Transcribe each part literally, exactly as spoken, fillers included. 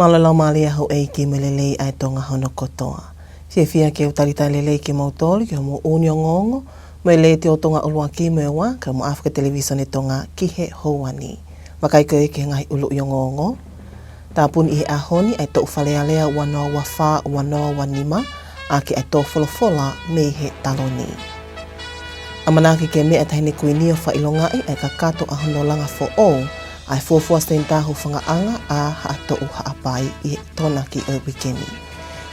Mālō e laumālie ʻa houʻeiki mo e lelei ʻa e Tonga hono kotoa. Fiefia ke u talitali lelei kimoutolu ki hoʻomou ʻū ongoongo mei he Letiō Tonga ʻUluaki mo e Ua, kae ʻumaʻā foki e Televisone Tonga ki he houa ni. Vakai ko ia ki he ngaahi ʻuluʻi ongoongo. Tāpuni ʻi he ʻaho ni ʻa e toʻu Fale Alea ua noa ua fā ua noa ua nima, ʻaki ʻa e tō folofola mei he taloni. ʻAmanaki ke meʻa e Taʻahine Kuini ʻo fakaʻilongaʻi ʻa e kakato ʻa hono langa foʻou ʻa e fuofua Senitā Hūfangaʻanga ʻa Haʻatoʻu Haʻapai ʻi he Tokonaki ʻo e uike ni.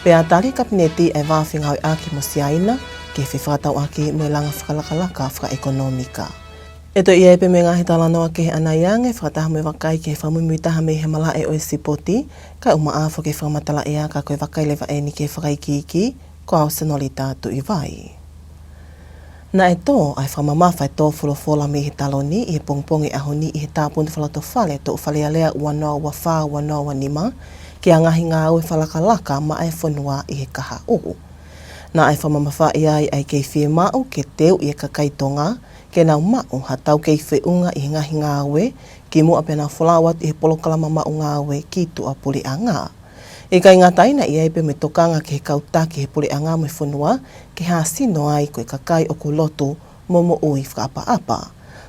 Pea tali ʻe he Kapineti ʻa e vā fengāueʻaki mo Siaina ki he fefakatauʻaki mo e langa fakalakalaka fakaʻekonōmika. ʻE toe ʻi ai pē mo e ngaahi talanoa kehe ʻanai ange, fakataha mo e vakai ki he fakamuimuitaha mei he malaʻe ʻo e sipoti, kae ʻumaʻā foki e fakamatala ʻea, ka ko e vakai leva eni ki he fakaikiiki, ko au Senolita Tuʻivai. Naʻe tō ʻa e fakamamafa e tō folofola mei he taloni ʻi he pongipongi ʻaho ni ʻi he tāpuni fakalotofale toʻu Fale Alea ua noa ua fā ua noa ua nima, ki he ngaahi ngāue fakalakalaka maʻa e fonua ʻi he kahaʻu. Naʻe fakamamafaʻi ai ʻa e kei fiemaʻu ke teuʻi e kakai Tonga, ke nau maʻu ha taukei feʻunga ʻi he ngaahi ngāue, kimuʻa pea nau folau atu ʻi he polokalama maʻu ngāue ki tuʻapuleʻanga. ʻIkai ngata ai, naʻe ʻi ai pē mo e tokanga ki he kau taki he puleʻanga mo e fonua, ke hāsino ai ko e kakai ʻoku lotu mo moʻui fakaʻapaʻapa.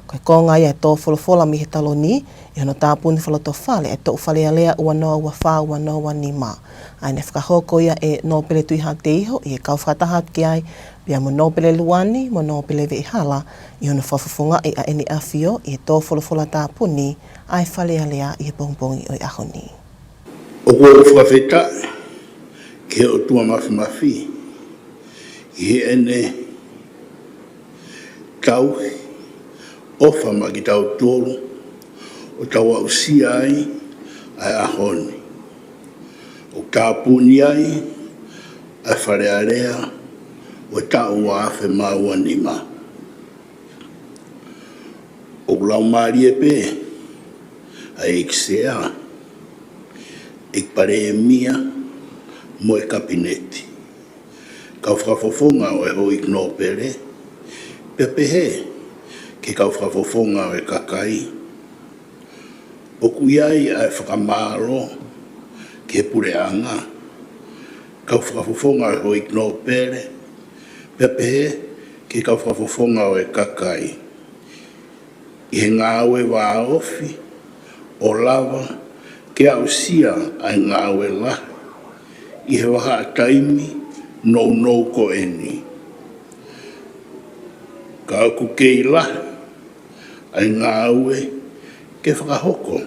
Ko e konga ia e tō folofola mei he taloni, ʻi hono tāpuni fakalotofale e toʻu Fale Alea ua noa ua fā ua noa ua nima. ʻA ia naʻe fakahoko ia ʻe Nōpele Tuʻihaʻateiho ʻi he kau fakataha atu ki ai, pea mo Nōpele Luani mo Nōpele Veʻehala, ʻi hono fakafofongaʻi ʻa ʻEne ʻAfio ʻi he tō folofola tāpuni ʻa e Fale Alea ʻi he pongipongi ʻo e ʻaho ni. ʻOku ou fakafetaʻi ki he ʻOtua Mafimafi ʻi heʻene tauhi ʻofa maʻa kitautolu ʻo tau aʻusia ai ʻa e ʻaho ni. ʻOku tāpuni ai ʻa e Fale Alea ʻo e taʻu ua afe mā ua nima. ʻOku laumālie pē ʻa e ʻEiki Sea, ʻEiki Palēmia mo e Kapineti, kau fakafofonga ʻo e Houʻeiki Nōpele, pea pehē ki he kau fakafofonga ʻo e kakai. ʻOku ʻi ai ʻa e fakamālō ki he puleʻanga, kau fakafofonga ʻo e Houʻeiki Nōpele, pea pehē ki he kau fakafofonga ʻo e kakai, ʻi he ngāue vāofi ʻo lava ke aʻusia ʻa e ngāue lahi ʻi he vahaʻa taimi nounou ko eni. Ka ʻoku kei lahi ʻa e ngāue ke fakahoko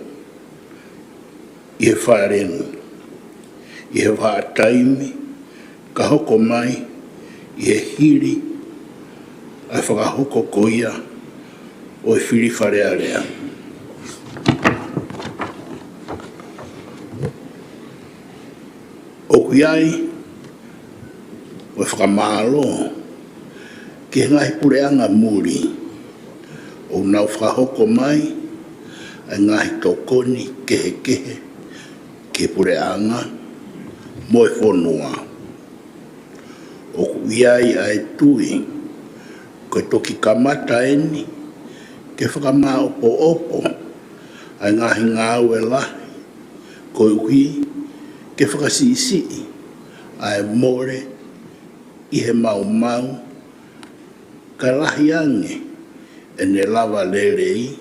ʻi he fale ni ʻi he vahaʻa taimi ka hoko mai ʻi he hili ʻa e fakahoko ko ia ʻo e fili Fale Alea. ʻOku ʻi ai mo e fakamālō ki he ngaahi puleʻanga muli ʻoku nau fakahoko mai ʻa e ngaahi tokoni kehekehe ki he puleʻanga mo e fonua. ʻOku ʻi ai ʻa e tui ko e toki kamata eni ke fakamāʻopoʻopo ʻa e ngaahi ngāue lahi koeʻuhi ke fakasiʻisiʻi ʻa e mole ʻi he maumau, kae lahi ange ʻene lava lelei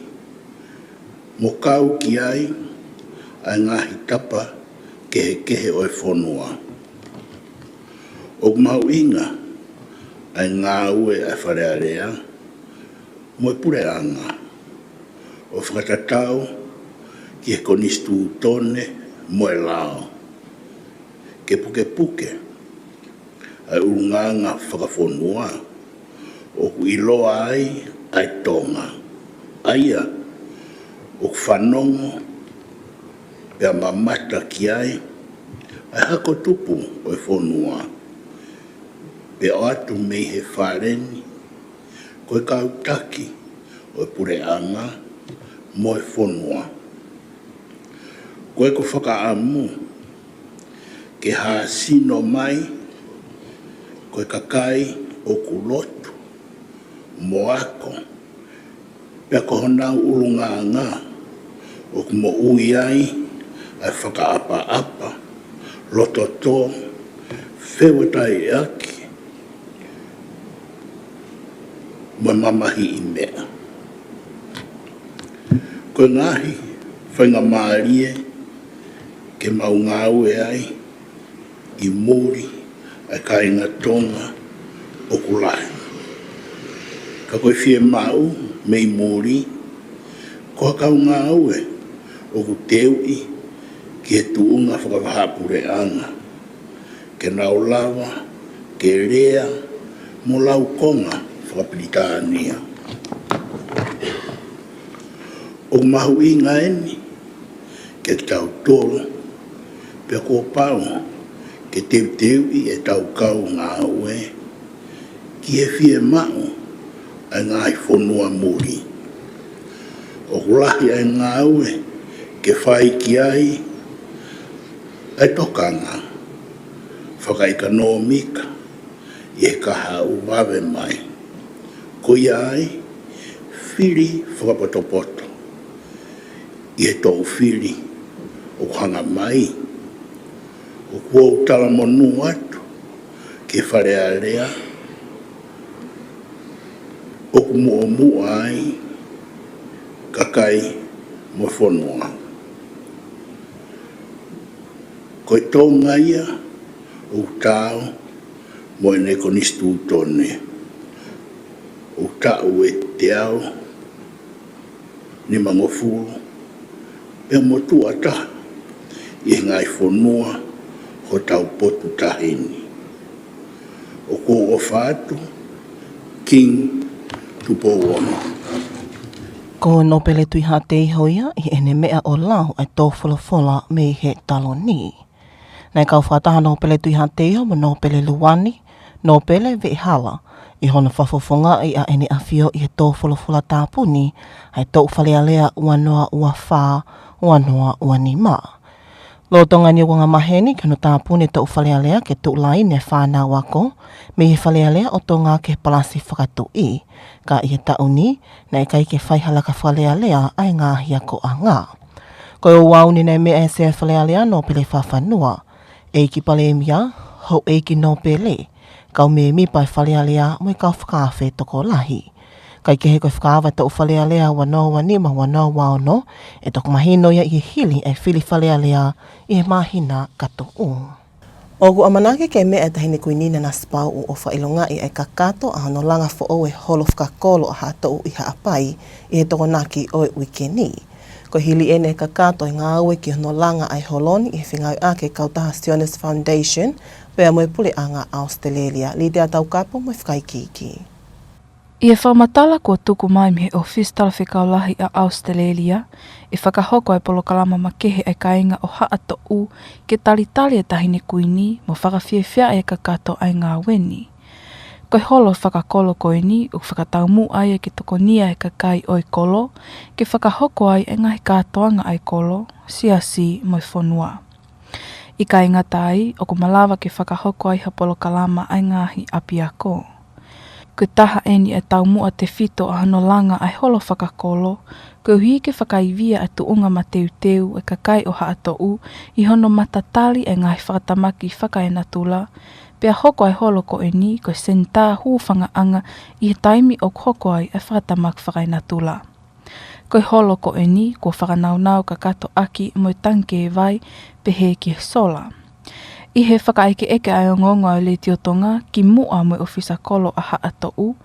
mo kau ki ai ʻa e ngaahi tapa kehekehe ʻo e fonua. ʻOku mahuʻinga ʻa e ngāue ʻa e Fale Alea mo e puleʻanga ʻo fakatatau ki he konisitūtone mo e lao, ke pukepuke ʻa e ʻulungaanga fakafonua ʻoku ʻiloa ai ʻa e Tonga, ʻa ia ʻoku fanongo pea mamata ki ai ʻa e hako tupu ʻo e fonua, pea ʻoatu mei he fale ni ko e kau taki ʻo e puleʻanga mo e fonua. Ko ʻeku fakaʻamu ke hāsino mai ko e kakai ʻoku lotu mo ako, pea ko honau ʻulungaanga ʻoku moʻui ai ʻa e fakaʻapaʻapa, lototō, feuataiʻaki mo e mamahiʻi meʻa. Ko e ngaahi faingamālie ke mau ngāue ai ʻi muli ʻa e kāinga Tonga ʻoku lahi. Ka ko e fiemaʻu mei muli, ko ha kau ngāue ʻoku teuʻi ki he tuʻunga fakavahaʻapuleʻanga, ke nau lava ke lea mo laukonga fakapilitānia. ʻOku mahuʻinga eni ke tau tolo, pea kuo pau ke teuteuʻi ʻetau kau ngāue ki he fiemaʻu ʻa e ngaahi fonua muli. ʻOku lahi ʻa e ngāue ke fai ki ai ʻa e tokanga fakaʻekonōmika ʻi he kahaʻu vave mai. Ko ia ai, fili fakapotopoto ʻi he toʻu fili ʻoku hanga mai. ʻOku ou talamonū atu ki he Fale Alea ʻoku muʻomuʻa ai kakai mo e fonua. Ko e Tonga ia ʻoku taau mo ʻene konisitūtone, ʻoku taʻu ʻe teau nimangofulu, pea motuʻa taha ʻi he ngaahi fonua hotau potu tahi ni. ʻOku ou ʻofa atu, King Tupou Ono. Ko Nōpele Tuʻihaʻateiho ia ʻi heʻene meʻa ʻo lau ʻa e tō folofola mei he taloni. Naʻe kau fakataha Nōpele Tuʻihaʻateiho mo Nōpele Luani, Nōpele Veʻehala, ʻi hono fakafofongaʻi ʻa ʻEne ʻAfio ʻi he tō folofola tāpuni ʻa e toʻu Fale Alea ua noa ua fā, ua noa ua nima. Lolotonga ʻeni ʻoku angamaheni ki hono tāpuni e toʻu Fale Alea ke tuʻu laine e fānau ako mei he Fale Alea ʻo Tonga ki he palasi fakatuʻi. Ka ʻi he taʻu ni, naʻe ʻikai ke fai ha laka Fale Alea ʻa e ngaahi akoʻanga. Ko e ouau ni naʻe meʻa ʻe he Sea Fale Alea Nōpele Fafanua, ʻEiki Palēmia, Houʻeiki Nōpele, kau mēmipa e Fale Alea mo e kau fakaafe tokolahi. Kae kehe ko e fakaava e toʻu Fale Alea ua noa ua nima ua noa ua ono, ʻe toki mahino ia ʻi he hili e fili Fale Alea ʻi he māhina ka tuʻu. ʻOku ʻamanaki ke meʻa e Taʻahine Kuini Nanasipauʻu ʻo fakaʻilongaʻi e kakato ʻa hono langa foʻou e holo fakakolo ʻa Haʻatoʻu ʻi Haʻapai ʻi he Tokonaki ʻo e uike ni. Ko e hili ʻeni e kakato e ngāue ki hono langa ʻa e holo ni ʻi he fengāueʻaki e kautaha Sionis Foundation pea mo e Puleʻanga ʻAositelēlia. Litea Taukapo mo e fakaikiiki. ʻI he fakamatala kuo tuku mai mei he ʻOfisi Talafekau Lahi ʻa ʻAositelēlia, ʻe fakahoko e polokalama makehe ʻa e kāinga ʻo Haʻatoʻu ke talitali e Taʻahine Kuini mo fakafiefia e kakato ʻa e ngāue ni. Ko e holo fakakolo ko eni ʻoku fakataumuʻa ia ke tokonia e kakai ʻo e kolo, ke fakahoko ai e ngaahi kātoanga ʻa e kolo, siasi mo e fonua. ʻIkai ngata ai, ʻoku malava ke fakahoko ai ha polokalama ʻa e ngaahi ʻapiako. Ko e taha ʻeni e taumuʻa tefito ʻa hono langa ʻa e holo fakakolo, koeʻuhi ke fakaivia e tuʻunga mateuteu e kakai ʻo Haʻatoʻu ʻi hono matatali e ngaahi fakatamaki fakaenatula, pea hoko e holo ko eni ko e senitā hūfangaʻanga ʻi he taimi ʻoku hoko ai e fakatamaki fakaenatula. Ko e holo ko eni kuo fakanaunau kakato ʻaki mo e tangikē vai pehē ki he sola. ʻI he fakaʻekeʻeke ʻa e ongoongo ʻa e Letiō Tonga kimuʻa mo e ʻofisa kolo ʻa Haʻatoʻu,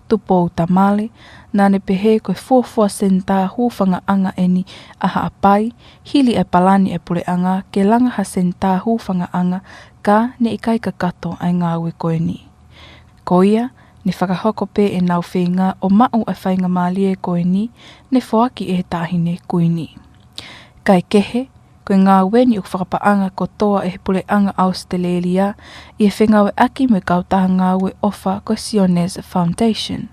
Tupou Tamale, naʻa ne pehē ko e fuofua senitā hūfangaʻanga ʻeni ʻa Haʻapai, hili e palani e puleʻanga ke langa ha senitā hūfangaʻanga, ka ne ʻikai kakato ʻa e ngāue ko eni. Ko ia, ne fakahoko pē ʻenau feinga ʻo maʻu e faingamālie ko eni ne foaki ʻe he Taʻahine Kuini. Kae kehe, ko e ngāue ni ʻoku fakapaʻanga kotoa ʻe he Puleʻanga ʻAositelēlia ʻi he fengāueʻaki mo e kautaha ngāue ʻofa ko e Sionis Foundation.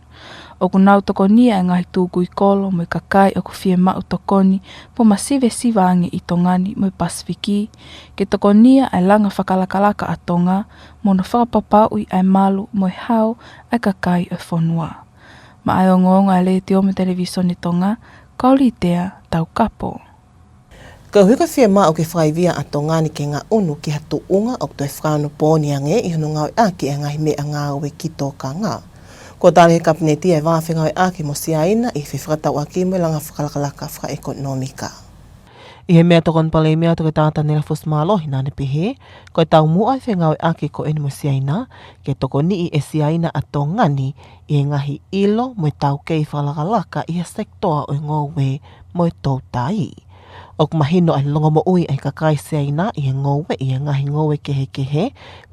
ʻOku nau tokonia e ngaahi tukui kolo mo e kakai ʻoku fiemaʻu tokoni mo masivesiva ange ʻi Tonga ni mo e Pasifiki, ke tokonia e langa fakalakalaka ʻa Tonga mo hono fakapapauʻi ʻa e malu mo e hao ʻa e kakai ʻo e fonua. Maʻa e ongoongo ʻa e Letiō mo e Televīsone Tonga, ko au Litea Taukapo. Koeʻuhi ko e fiemaʻu ke fakaivia ʻa Tonga ni ke ngaʻunu ki ha tuʻunga ʻoku toe fakaonopooni ange ʻi hono ngāueʻaki e ngaahi meʻangāue ki tōkanga. Kuo tali ʻe he Kapineti e vā fengāueʻaki mo Siaina ʻi he fefakatauʻaki mo e langa fakalakalaka fakaʻekonōmika. ʻI he meʻatokoni Palēmia Toketā Taniela Fusimālohi naʻá ne pehē, ko e taumuʻa e fengāueʻaki ko eni mo Siaina, ke tokoniʻi ʻe Siaina ʻa Tonga ni ʻi he ngaahi ʻilo mo e taukei fakalakalaka ʻi he sekitoa ʻo e ngoue mo e toutai. ʻOku mahino ʻa e longomoʻui ʻa e kakai Siaina ʻi he ngoue ʻi he ngaahi ngoue kehekehe,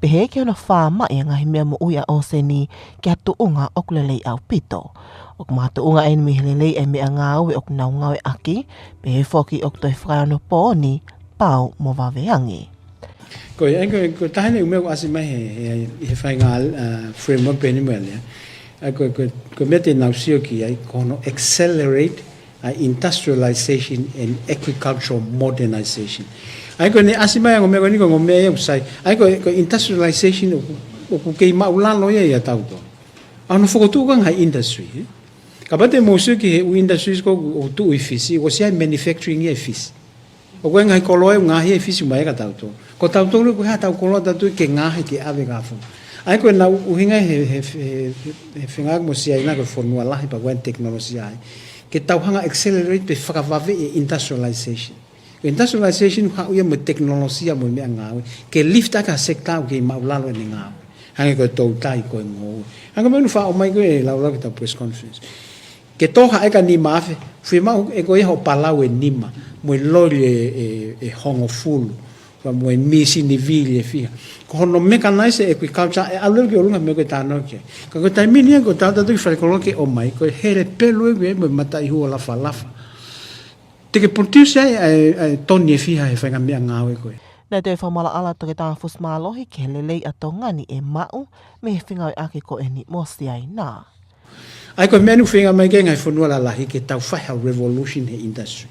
pehē ki hono fāmaʻi e ngaahi meʻa moʻui ʻa ʻōseni ki ha tuʻunga ʻoku lelei ʻaupito. ʻOku makatuʻunga eni mei he lelei e meʻangāue ʻoku nau ngāueʻaki, pehē foki ʻoku toe fakaonopooni pau mo vave ange. Ko e, ko e, ko e taha eni e ʻū meʻa ʻoku ʻasi mai he, he, he faʻahinga, uh, framework pē eni mo e lea. ʻA ia ko e, ko e, ko e meʻa te nau sio ki ai, ko hono accelerate ʻa e industrialization and agricultural modernization. ʻA ia ko eni ʻasi mai ʻa e ongo meʻa ko eni ko e ongo meʻa ia ʻoku sai. ʻA ia ko e, ko e industrialization ʻoku, ʻoku kei māʻulalo ia ʻia tautolu. ʻA hono fokotuʻu ko ē ngaahi industry, eh? Kapau te mou sio ki he ʻū industries ko ē ʻoku tuʻu ʻi Fisi, ʻoku ʻosi ʻi ai e manufacturing ia ʻi Fisi. ʻOku ʻi ai e ngaahi koloa ʻoku ngaohi ʻi Fisi ʻoku ʻomai ʻe tautolu. Ko tautolu ʻoku ʻi ai haʻatau koloa ʻatautolu ke ngaohi ke ʻave ki he fonua. ʻA ia ko ʻenau ʻuhinga he, he, he, he fengāueʻaki mo Siaina ko e fonua lahi pea ʻoku ʻi ai e tekinolosia ai. Ke tau hanga ʻo accelerate pe fakavaveʻi e industrialization. Ko e industrialization ʻoku haʻu ia mo e tekinolosia mo e meʻangāue. Ke lift ʻaki ha sector ʻoku kei māʻulalo ʻene ngāue. Hangē ko e toutai, ko e ngoue. Hangē ko e meʻa naʻá ku faʻa ʻomai ko ē ʻo laulau ki heʻetau press conference. Ke tō ha ʻeka nima afe, fiemaʻu ʻe koe ia hoʻo palau ʻe nima, mo e loli ʻe, ʻe, ʻe hongofulu, pea mo e mīsini vili ʻe fiha. Ko hono mechanize e agriculture ʻe ʻalu leva ki ʻolunga he meʻa ko ē ʻoku tau talanoa ki ai. Ka ko e taimi ni ia ko ʻetau tautau ki fale koloa ke ʻomai, ko e hele pelu ē mo e mataʻihu ʻo lafalafa. Te ke produce ai, ai, ai toni ʻe fiha he faʻahinga meʻangāue ko ē. Naʻe toe fakamaʻalaʻala ʻa Toketā Fusimālohi ki he lelei ʻa Tonga ni ʻe maʻu mei he fengāueʻaki ko eni mo Siaina. ʻA ia ko e meʻa naʻá ku feinga mai ki he ngaahi fonua lalahi ke tau fai ha revolution he industry.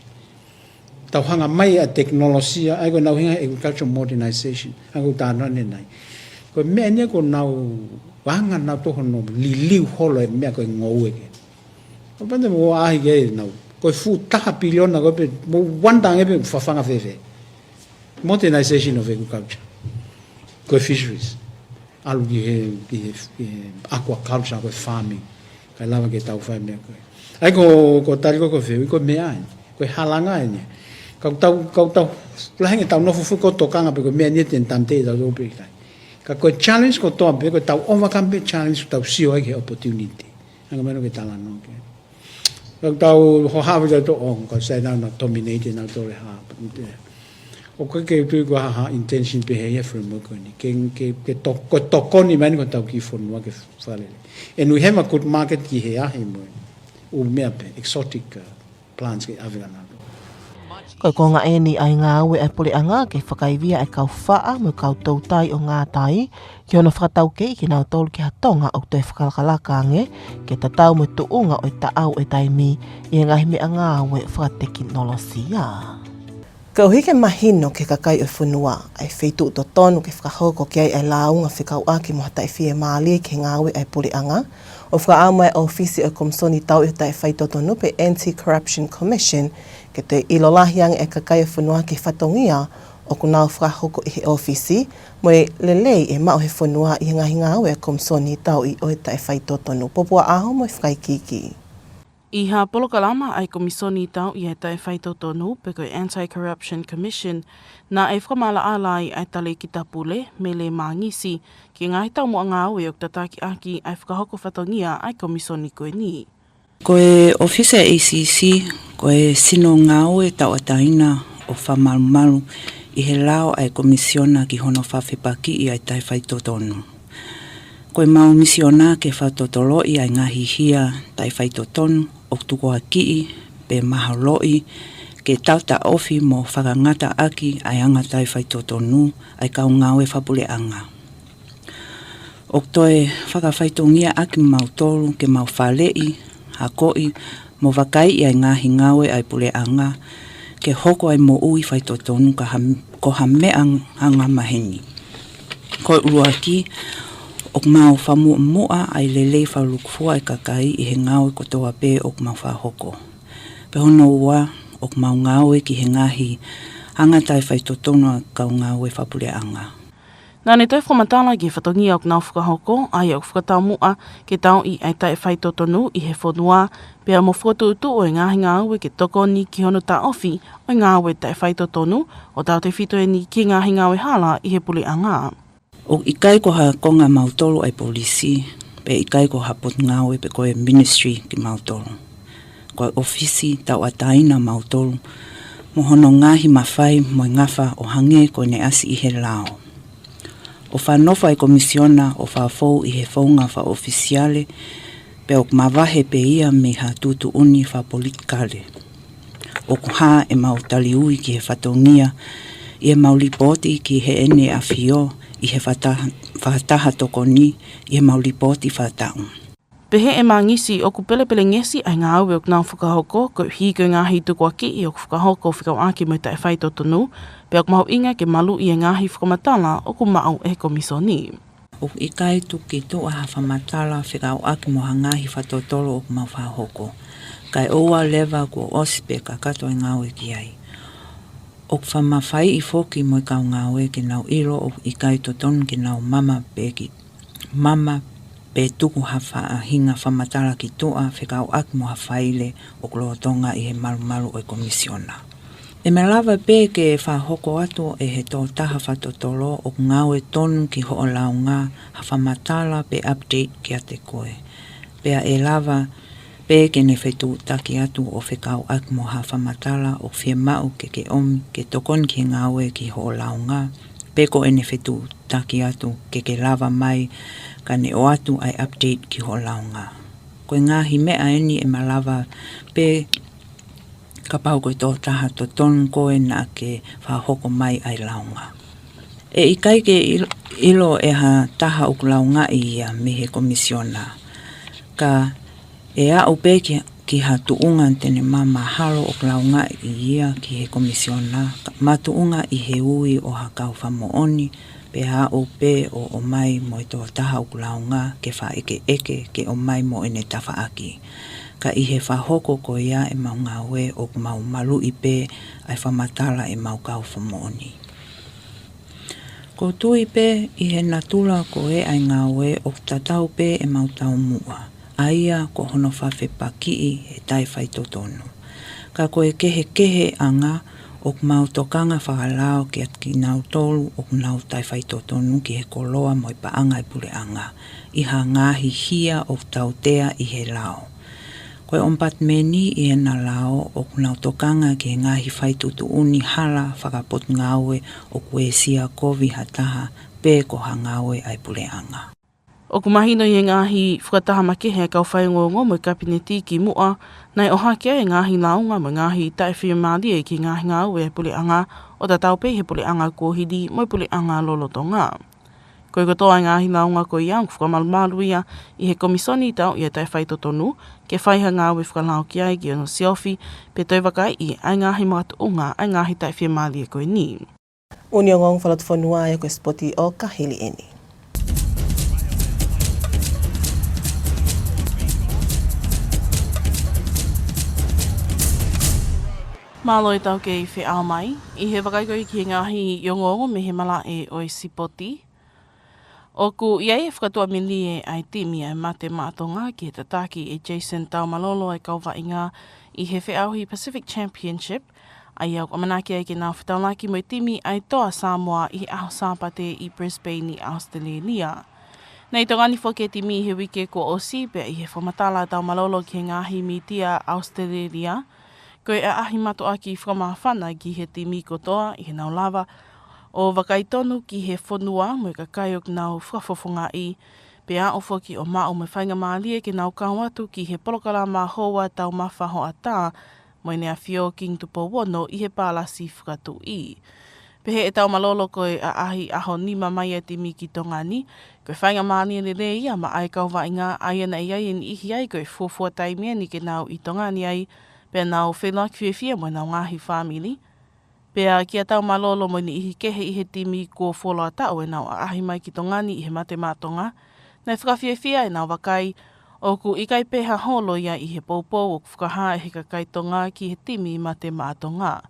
Tau hanga mai ʻa e tekinolosia, ʻa ia ko ʻenau ʻuhinga he agricultural modernization, hangē ko ʻeku talanoa ʻanenai. Ko e meʻa eni ia ʻoku nau anga nautolu hono liliu holo e meʻa ko e ngoue ko ē. Kapau te mou ʻaʻahi ki ai ʻenau, ko e fuʻu taha piliona ko ē pē, mou wonder ange pe ʻoku fafanga fēfē. Modernization of agriculture. Ko e fisheries. ʻAlu ki he, ki he, ki he aquaculture, ko e farming. Kae lava ke tau fai e meʻa ko ē. ʻA ia ko, ko e tali ko ē ko e fehuʻi, ko e meʻa eni. Ko e halanga eni. Ka ʻoku tau, ka ʻoku tau, lahi ange ʻetau nofo foki ʻo tokanga pe ko e meʻa eni te ne tāmateʻi tautolu pe ʻikai. Ka ko e challenge kotoa pē, ko ʻetau overcome pē challenge, tau sio ai ki he opportunity. Hangē ko e meʻa naʻá ke talanoa ki ai. Ka ʻoku tau hohaʻa ʻi tautolu ʻo, ko e sai nau na dominate nautolu ʻe he hā. ʻOku ʻikai ke u tui ko ha, ha intention pehē ia he framework ko eni. Ke, ke, ke to-, ko e tokoni mai eni ko hotau kiʻi fonua ke fakalele. And we have a good market ki he ahi mo e ʻū meʻa pē, exotic, uh, plants ke ʻave kia nautolu. Ko e konga eni ʻa e ngāue ʻa e puleʻanga ke fakaivia e kau faʻa mo e kau toutai ʻo ngātai, ki hono fakataukeiʻi kinautolu ki ha Tonga ʻoku toe fakalakalaka ange, ke tatau mo e tuʻunga ʻo e taʻau ʻo e taimi ʻi he ngaahi meʻangāue fakatekinolosia. Koeʻuhi ke mahino ki he kakai ʻo e fonua ʻa e feituʻu totonu ke fakahoko ki ai ʻa e lāunga fekauʻaki mo ha taʻefiemālie ki he ngāue ʻa e puleʻanga, ʻoku fakaʻamu ʻa e ʻōfisi ʻo e Komisoni Tauʻi ʻo e Taʻefaitotonu pe Anti-Corruption Commission, ke toe ʻilo lahi ange ʻa e kakai ʻo e fonua ki he fatongia ʻoku nau fakahoko ʻi he ʻōfisi, mo e lelei ʻe maʻu ʻe he fonua ʻi he ngaahi ngāue ʻa e Komisoni Tauʻi ʻo e Taʻefaitotonu. Popua ʻAho mo e fakaikiiki. ʻI ha polokalama ʻa e Komisoni Tauʻi ʻo e Taʻefaitotonu pe ko e Anti-Corruption Commission, naʻe fakamaʻalaʻala ai ʻa e Talēkita Pule, Mele Mangisi, ki he ngaahi taumuʻa ngāue ʻoku tataki ʻaki ʻa e fakahoko fatongia ʻa e Komisoni ko eni. Ko e ʻōfisi ʻa e A C C, ko e sino ngāue tauʻatāina ʻo fakamalumalu ʻi he lao ʻa e Komisiona ki hono fakafepakiʻi ʻa e taʻefaitotonu. Ko ʻemau misiona ke fakatotoloʻi ʻa e ngaahi hia taʻefaitotonu ʻoku tukuakiʻi pe maholoʻi ke tau taʻofi mo fakangataʻaki ʻa e anga taʻefaitotonu ʻa e kau ngāue fakapuleʻanga. ʻOku toe fakafatongia ʻaki mautolu ke mau faleʻi, akoʻi, mo vakaiʻi ʻa e ngaahi ngāue ʻa e puleʻanga, ke hoko ʻa e moʻui faitotonu ka ha, ko ha meʻa angamaheni. Ko e ʻuluaki, ʻoku mau fakamuʻomuʻa ʻa e lelei fakalūkufua ʻa e kakai ʻi he ngāue kotoa pē ʻoku mau fakahoko. Pea hono ua, ʻoku mau ngāue ki he ngaahi anga taʻefaitotonu ʻa e kau ngāue fakapuleʻanga. Naʻa ne toe fakamatala ki he fatongia ʻoku nau fakahoko, ʻa ia ʻoku fakataumuʻa ke tauʻi ʻa e taʻefaitotonu ʻi he fonua, pea mo e fokotuʻutuʻu ʻo e ngaahi ngāue ke tokoni ki hono taʻofi ʻo e ngāue taʻefaitotonu, ʻo tautefito eni ki he ngaahi ngāue hala ʻi he puleʻanga. ʻOku ʻikai ko ha konga ʻa mautolu ʻa e polisi, pe ʻikai ko ha potungāue pe ko e ministry kimautolu. Ko e ʻōfisi tauʻatāina ʻa mautolu, mo hono ngaahi mafai mo e ngafa ʻo hangē ko ʻene ʻasi ʻi he lao. ʻOku fakanofo ʻa e komisiona ʻo fakafou ʻi he founga fakaʻofisiale, pea ʻoku mavahe pē ia mei ha tuʻutuʻuni fakapolitikale. ʻOku hā ʻemau taliui ki he fatongia ʻi heʻemau lipooti ki heʻene ʻafio ʻi he fakataha, fakataha tokoni ʻi heʻemau lipooti fakataʻu. Pehē ʻe Mangisi ʻoku pelepelengesi ʻa e ngāue ʻoku nau fakahoko, koeʻuhi ko e ngaahi tukuakiʻi ʻoku fakahoko fekauʻaki mo e taʻefaitotonu, pea ʻoku mahuʻinga ke maluʻi e ngaahi fakamatala ʻoku maʻu ʻe he komisoni. ʻOku ʻikai tuku ki tuʻa ha fakamatala fekauʻaki mo ha ngaahi fakatotolo ʻoku mau fakahoko. Kae ʻoua leva kuo ʻosi pē kakato e ngāue ki ai. ʻOku fakamafaiʻi foki mo e kau ngāue ke nau ʻilo ʻoku ʻikai totonu ke nau mama pē ki, mama pe tuku ha faʻahinga fakamatala ki tuʻa fekauʻaki mo ha faile ʻoku lolotonga ʻi he malumalu ʻo e komisiona. ʻE malava pē ke fakahoko atu ʻe he tokotaha fakatotolo ʻoku ngāue tonu ki hoʻo launga ha fakamatala pe update kiate koe. Pea ʻe lava pē ke ne fetuʻutaki atu ʻo fekauʻaki mo ha fakamatala ʻoku fiemaʻu ke ke ʻomi ke tokoni ki he ngāue ki hoʻo launga, pe ko ʻene fetuʻutaki atu ke ke lava mai ka ne ʻoatu ʻa e update ki hoʻo launga. Ko e ngaahi meʻa eni ʻe malava pē kapau ko e tokotaha totonu koe naʻa ke fakahoko mai ʻa e launga. ʻE ʻikai ke ʻil-, ʻilo ʻe ha taha ʻoku laungaʻi ia mei he komisiona, ka ʻe aʻu pē ki, ki ha tuʻunga te ne maʻu mahalo ʻoku laungaʻi ia ki he komisiona, ka makatuʻunga ʻi he ui ʻo ha kau fakamoʻoni, pea aʻu pē ʻo ʻomai mo e tokotaha ʻoku launga ke fakaʻekeʻeke ke ʻomai mo ʻene tafaʻaki. Ka ʻi he fakahoko ko ia ʻemau ngāue ʻoku mau maluʻi pē ʻa e fakamatala ʻemau kau fakamoʻoni. ʻOku ou tui pē ʻi he natula ko ē ʻa e ngāue ʻoku tatau pē ʻemau taumuʻa, ʻa ia ko hono fakafepakiʻi e taʻefaitotonu. Ka ko e kehekeheʻanga ʻoku mau tokanga fakalao kiate kinautolu ʻoku nau taʻefaitotonu ki he koloa mo e paʻanga ʻa e puleʻanga, ʻi ha ngaahi hia ʻoku tautea ʻi he lao. Ko e ʻOmipatimeni ʻi heʻena lao ʻoku nau tokanga ki he ngaahi faituʻutuʻuni hala fakapotungāue ʻoku uesia kovi ha taha pe ko ha ngāue ʻa e puleʻanga. ʻOku mahino ʻi he ngaahi fakataha makehe ʻa e kau faiongoongo mo e Kapineti kimuʻa, naʻe ʻohake ai e ngaahi launga mo e ngaahi taʻefiemālie ki he ngaahi ngāue ʻa e puleʻanga, ʻo tatau pē ʻi he puleʻanga kuohili mo e puleʻanga lolotonga. Ko e kotoa e ngaahi launga ko ia ʻoku fakamalumalu ia ʻi he komisoni tauʻi ʻa e taʻefaitotonu, ke fai ha ngāue fakalao ki ai ki hono siofi, pe toe vakaiʻi ʻa e ngaahi makatuʻunga ʻa e ngaahi taʻefiemālie ko eni. ʻUniongong Falatufonua ʻa ia ko e sipoti ʻo ka hili eni. Mālō e tau kei feʻao mai, ʻi he vakai ko ia ki he ngaahi ongoongo mei he malaʻe ʻo e sipoti. ʻOku ʻi ai e fakatuʻamelie ʻa e timi ʻa e Mate Maʻa Tonga ki he tataki ʻe Jason Taumalolo ʻa e kau vaʻinga ʻi he feʻauhi Pacific Championship, ʻa ia ʻoku ʻamanaki ai ke nau fetaulaki mo e timi ʻa e Toa Samoa ʻi he ʻaho Sāpate ʻi Brisbane ʻi ʻAositelēlia. Naʻe ʻi Tonga ni foki e timi ʻi he uike kuo ʻosi, pea ʻi he fakamatala ʻa Taumalolo ki he ngaahi mītia ʻAositelēlia, ko e ʻaʻahi mātuʻaki fakamāfana ki he timi kotoa ʻi heʻenau lava ʻo vakai tonu ki he fonua mo e kakai ʻoku nau fakafofongaʻi, pea aʻu foki ʻo maʻu mo e faingamālie ke nau kau atu ki he polokalama houa taumafa hoʻatā mo ʻEne ʻAfio Kingi Tupou Ono ʻi he Palasi Fakatuʻi. Pehē ʻe Taumalolo ko e ʻaʻahi ʻaho nima mai ʻa e timi ki Tonga ni, ko e faingamālie lelei ia maʻa e kau vaʻinga ʻa ia naʻe ʻi ai e niʻihi ai ko e fuofua taimi eni ke nau ʻi Tonga ni ai, pea nau feʻiloaki fiefia mo ʻenau ngaahi fāmili. Pea kia Taumalolo mo e niʻihi kehe ʻi he timi kuo fuoloa taʻu ʻenau ʻaʻahi mai ki Tonga ni ʻi he Mate Maʻa Tonga, naʻe fakafiefia ʻenau vakai, ʻoku ʻikai pē ha holo ia ʻi he poupou ʻoku fakahā ʻe he kakai Tonga ki he timi Mate Maʻa Tonga.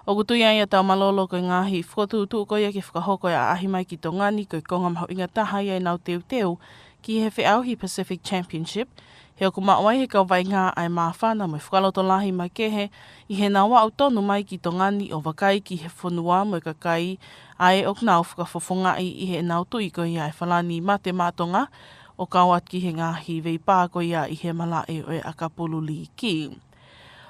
ʻOku tui ai ʻa Taumalolo ko e ngaahi fokotuʻutuʻu ko ia ke fakahoko e ʻaʻahi mai ki Tonga ni ko e konga mahuʻinga taha ia ʻenau teuteu ki he feʻauhi Pacific Championship, he ʻoku maʻu ai ʻe he kau vaʻinga ʻa e māfana mo e fakalotolahi makehe ʻi heʻenau aʻu tonu mai ki Tonga ni ʻo vakai ki he fonua mo e kakai ʻa ē ʻoku nau fakafofongaʻi ʻi heʻenau tui ko ia ʻa e Falani Mate Maʻa Tonga ʻo kau atu ki he ngaahi veipā ko ia ʻi he malaʻe ʻo e ʻakapulu līki.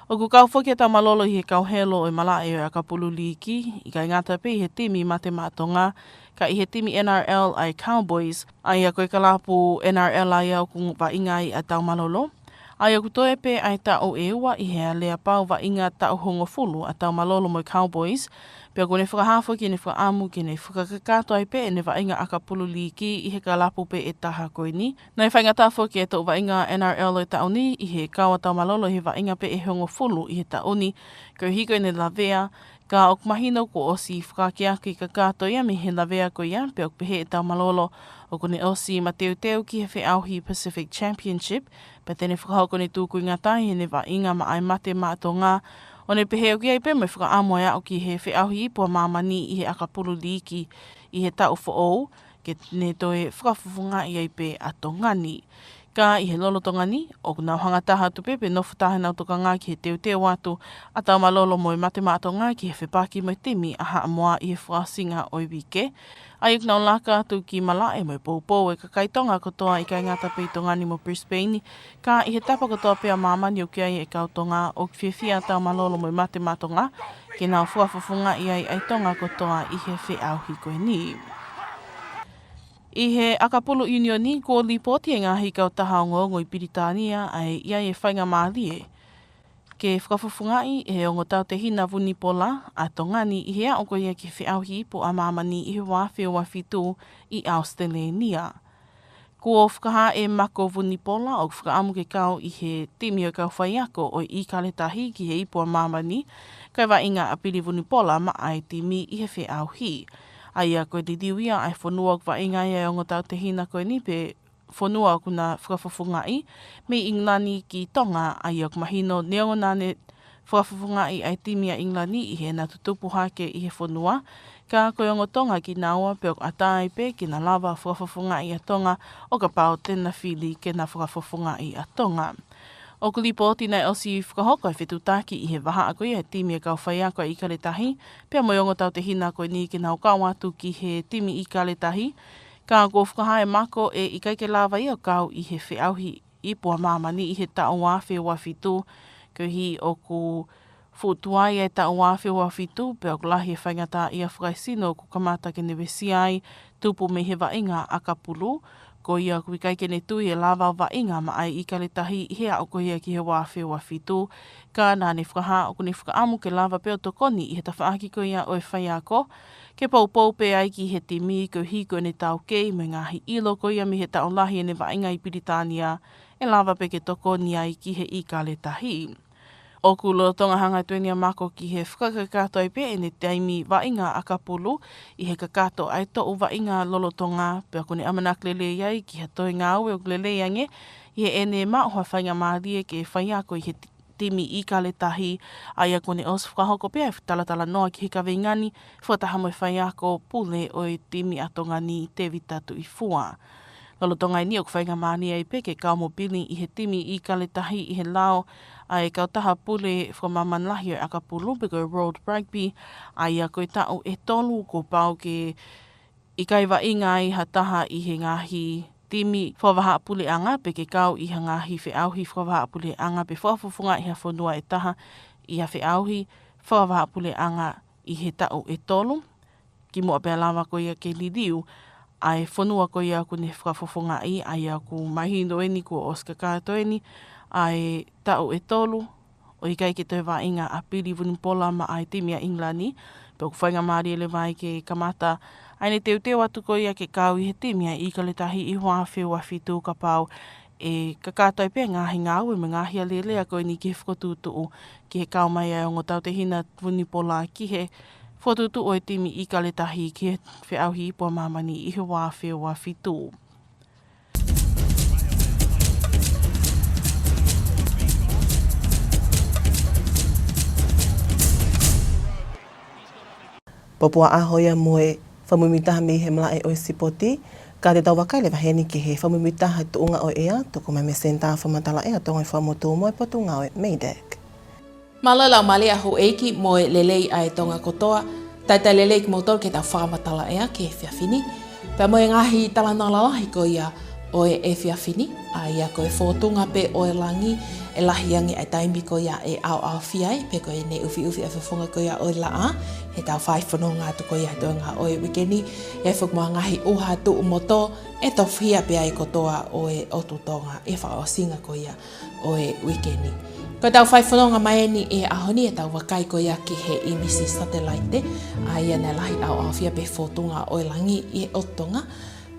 ʻOku kau foki ʻa Taumalolo ʻi he kau helo ʻo e malaʻe ʻo e ʻakapulu līki, ʻikai ngata pē ʻi he timi Mate Maʻa Tonga, ka ʻi he timi N R L ʻa e Cowboys, ʻa ia ko e kalapu N R L ʻa ia ʻoku vaʻinga ai ʻa Taumalolo. ʻA ia ʻoku toe pē ʻa e taʻu ʻe ua ʻi he aleapau vaʻinga taʻu hongofulu ʻa Taumalolo mo e Cowboys, pea ʻoku ne fakahā foki ʻene fakaʻamu ke ne fakakakato ai pē ʻene vaʻinga ʻakapulu līki ʻi he kalapu pē ʻe taha ko eni. Naʻe faingataʻa foki e toʻu vaʻinga N R L ʻo e taʻu ni ʻi he kau ʻa Taumalolo ʻi he vaʻinga pē ʻe hongofulu ʻi he taʻu ni, koeʻuhi ko ʻene lavea, ka ʻoku mahino kuo ʻosi fakaakeake kakato ia mei he lavea ko ia, pea ʻoku pehē ʻe Taumalolo ʻoku ne ʻosi mateuteu ki he feʻauhi Pacific Championship, pea te ne fakahoko ʻene tūkuingataʻa ʻi heʻene vaʻinga maʻa e Mate Maʻa Tonga, ʻo ne pehē ʻoku ʻi ai pē mo e fakaʻamu ʻe aʻu ki he feʻauhi ipu ʻa māmani ʻi he ʻakapulu līki ʻi he taʻu foʻou, ke ne toe fakafofongaʻi ai pē ʻa Tonga ni. Ka ʻi he lolotonga ni, ʻoku nau hanga taha atu pē pe nofo taha ʻenau tokanga ki he teuteu atu ʻa Taumalolo mo e Mate Maʻa Tonga ki he fepaki mo e timi ʻa Haʻamoa ʻi he fakaʻosinga ʻo e uike. ʻA ia ʻoku nau laka atu ki malaʻe mo e poupou e kakai Tonga kotoa ʻikai ngata pē ʻi Tonga ni mo Brisbane, ka ʻi he tapa kotoa pē ʻa māmani ʻoku ʻi ai e kau Tonga, ʻoku fiefia ʻa Taumalolo mo e Mate Maʻa Tonga ke nau fakafofongaʻi ai ʻa e Tonga kotoa ʻi he feʻauhi ko eni. ʻI he ʻakapulu ʻiunioni, kuo lipooti e ngaahi kautaha ongoongo ʻi Pilitānia ʻa e ʻi ai e faingamālie ke fakafofongaʻi ʻe he ongo tautehina Vunipola ʻa Tonga ni ʻi he aʻu ko ia ki he feʻauhi ipu ʻa māmani ʻi he ua afe ua fitu ʻi ʻAositelēnia. Kuo fakahā ʻe Mako Vunipola ʻoku fakaʻamu ke kau ʻi he timi ʻo e kau faiako ʻo e ʻIkale Tahi ki he ipu ʻa māmani, kae vaʻinga ʻa Pili Vunipola maʻa e timi ʻi he feʻauhi. ʻA ia ko e liliu ia ʻa e fonua ʻoku vaʻinga ai ʻa e ongo tautehina ko eni pe fonua ʻoku na fakafofongaʻi mei ʻIngilani ki Tonga, ʻa ia ʻoku mahino neongo naʻa ne fakafofongaʻi ʻa e timi ʻa ʻIngilani ʻi heʻena tutupu hake ʻi he fonua, ka ko e ongo Tonga kinaua pea ʻoku ʻatā ai pē ke na lava fakafofongaʻi ʻa Tonga ʻo kapau te na fili ke na fakafofongaʻi ʻa Tonga. ʻOku lipooti naʻe ʻosi fakahoko e fetuʻutaki ʻi he vahaʻa ko ia e timi e kau faiako ʻa e ʻIkale Tahi, pea mo e ongo tautehina ko eni ke nau kau atu ki he timi ʻIkale Tahi, ka kuo fakahā ʻe Mako ʻe ʻikai ke lava ia ʻo kau ʻi he feʻauhi ipu ʻa māmani ʻi he taʻu ua afe ua fitu, koeʻuhi ʻoku fuʻu tuai e taʻu ua afe ua fitu, pea ʻoku lahi e faingataʻaʻia fakaesino ʻoku kamata ke ne vesia ai, tupu mei he vaʻinga ʻakapulu, ko ia ʻoku ʻikai ke ne tui ʻe lava ʻo vaʻinga maʻa e ʻIkale Tahi ʻi he aʻu ko ia ki he ua afe ua fitu, ka naʻa ne fakahā ʻoku ne fakaʻamu ke lava pē ʻo tokoni ʻi he tafaʻaki ko ia ʻo e faiako, ke poupou pē ai ki he timi koeʻuhi ko ʻene taukei mo e ngaahi ʻilo ko ia mei he taʻu lahi ʻene vaʻinga ʻi Pilitānia, ʻe lava pē ke tokoni ai ki he ʻIkale Tahi. ʻOku lolotonga hanga atu eni ʻa Mako ki he fakakakato ai pē ʻene taimi vaʻinga ʻakapulu ʻi he kakato ʻa e toʻu vaʻinga lolotonga, pea ʻoku ne ʻamanaki lelei ai ki ha toe ngāue ʻoku lelei ange ʻi heʻene maʻu ha faingamālie ke faiako ʻi he ti-, timi ʻIkale Tahi, ʻa ia kuo ne ʻosi fakahoko pē ʻa e talatala noa ki he kaveinga ni, fakataha mo e faiako pule ʻo e timi ʻa Tonga ni, Tevita Tuʻifua. Lolotonga eni ʻoku faingamālie ai pē ke kau mo Pili ʻi he timi ʻIkale Tahi ʻi he lao ʻa e kautaha pule fakamāmani lahi ʻo e ʻakapulu pe ko e World Rugby, ʻa ia ko e taʻu ʻe tolu kuo pau ke ʻikai vaʻinga ai ha taha ʻi he ngaahi timi fakavahaʻapuleʻanga pe ke kau ʻi ha ngaahi feʻauhi fakavahaʻapuleʻanga pe fakafofongaʻi ha fonua ʻe taha ʻi ha feʻauhi fakavahaʻapuleʻanga ʻi he taʻu ʻe tolu. Kimuʻa pea lava ko ia ke liliu ʻa e fonua ko ia ʻoku ne fakafofongaʻi, ʻa ia ʻoku mahino eni kuo ʻosi kakato eni ʻa e taʻu ʻe tolu ʻo ʻikai ke toe vaʻinga ʻa Pili Vunipola maʻa e timi ʻa ʻIngilani, pea ʻoku faingamālie leva ai ke kamata ʻa ʻene teuteu atu ko ia ke kau ʻi he timi ʻa e ʻIkale Tahi ʻi he ua afe ua fitu kapau ʻe kakato ai pē ngaahi ngāue mo e ngaahi alēlea ko eni ki he fokotuʻutuʻu ki he kau mai ʻa e ongo tautehina Vunipola ki he fokotuʻutuʻu ʻo e timi ʻIkale Tahi ki he feʻauhi ipu ʻa māmani ʻi he ua afe ua fitu. Ko e puaʻaho ia mo e fakamuimuitaha mei he malaʻe ʻo e sipoti, ka te tau vakai leva heni ki he fakamuimuitaha tuʻunga ʻo e ʻea, tuku mai mei he Senitā Fakamatala ʻEa ʻo Tonga ʻi Fuaʻamotu mo e Potungāue MEIDECC. Mālō e laumālie ʻa houʻeiki mo e lelei ʻa e Tonga kotoa, talitali lelei kimoutolu ki heʻetau fakamatala ʻea ki he efiafi ni. Pea mo e ngaahi talanoa lalahi ko ia ʻo e efiafi ni, ʻa ia ko e fōtunga pē ʻo e langi, ʻe lahi ange ʻa e taimi ko ia ʻe ʻaoʻaofia ai, pe ko ʻene ʻufiʻufi ʻa e fofonga ko ia ʻo e laʻā, heʻetau fai fononga atu ko ia he toenga ʻo e uike ni, ʻi ai foki mo e ngaahi ʻuha tuʻu mo tō, ʻe tofuhia pē ai kotoa ʻo e ʻotu Tonga ʻi he fakaʻosinga ko ia ʻo e uike ni. Ko ʻetau fai fononga mai eni ʻi he ʻaho ni ʻetau vakai ko ia ki he ʻīmisi satelaite, ʻa ia naʻe lahi ʻaoʻaofia pē he fōtunga ʻo e langi ʻi he ʻotu Tonga.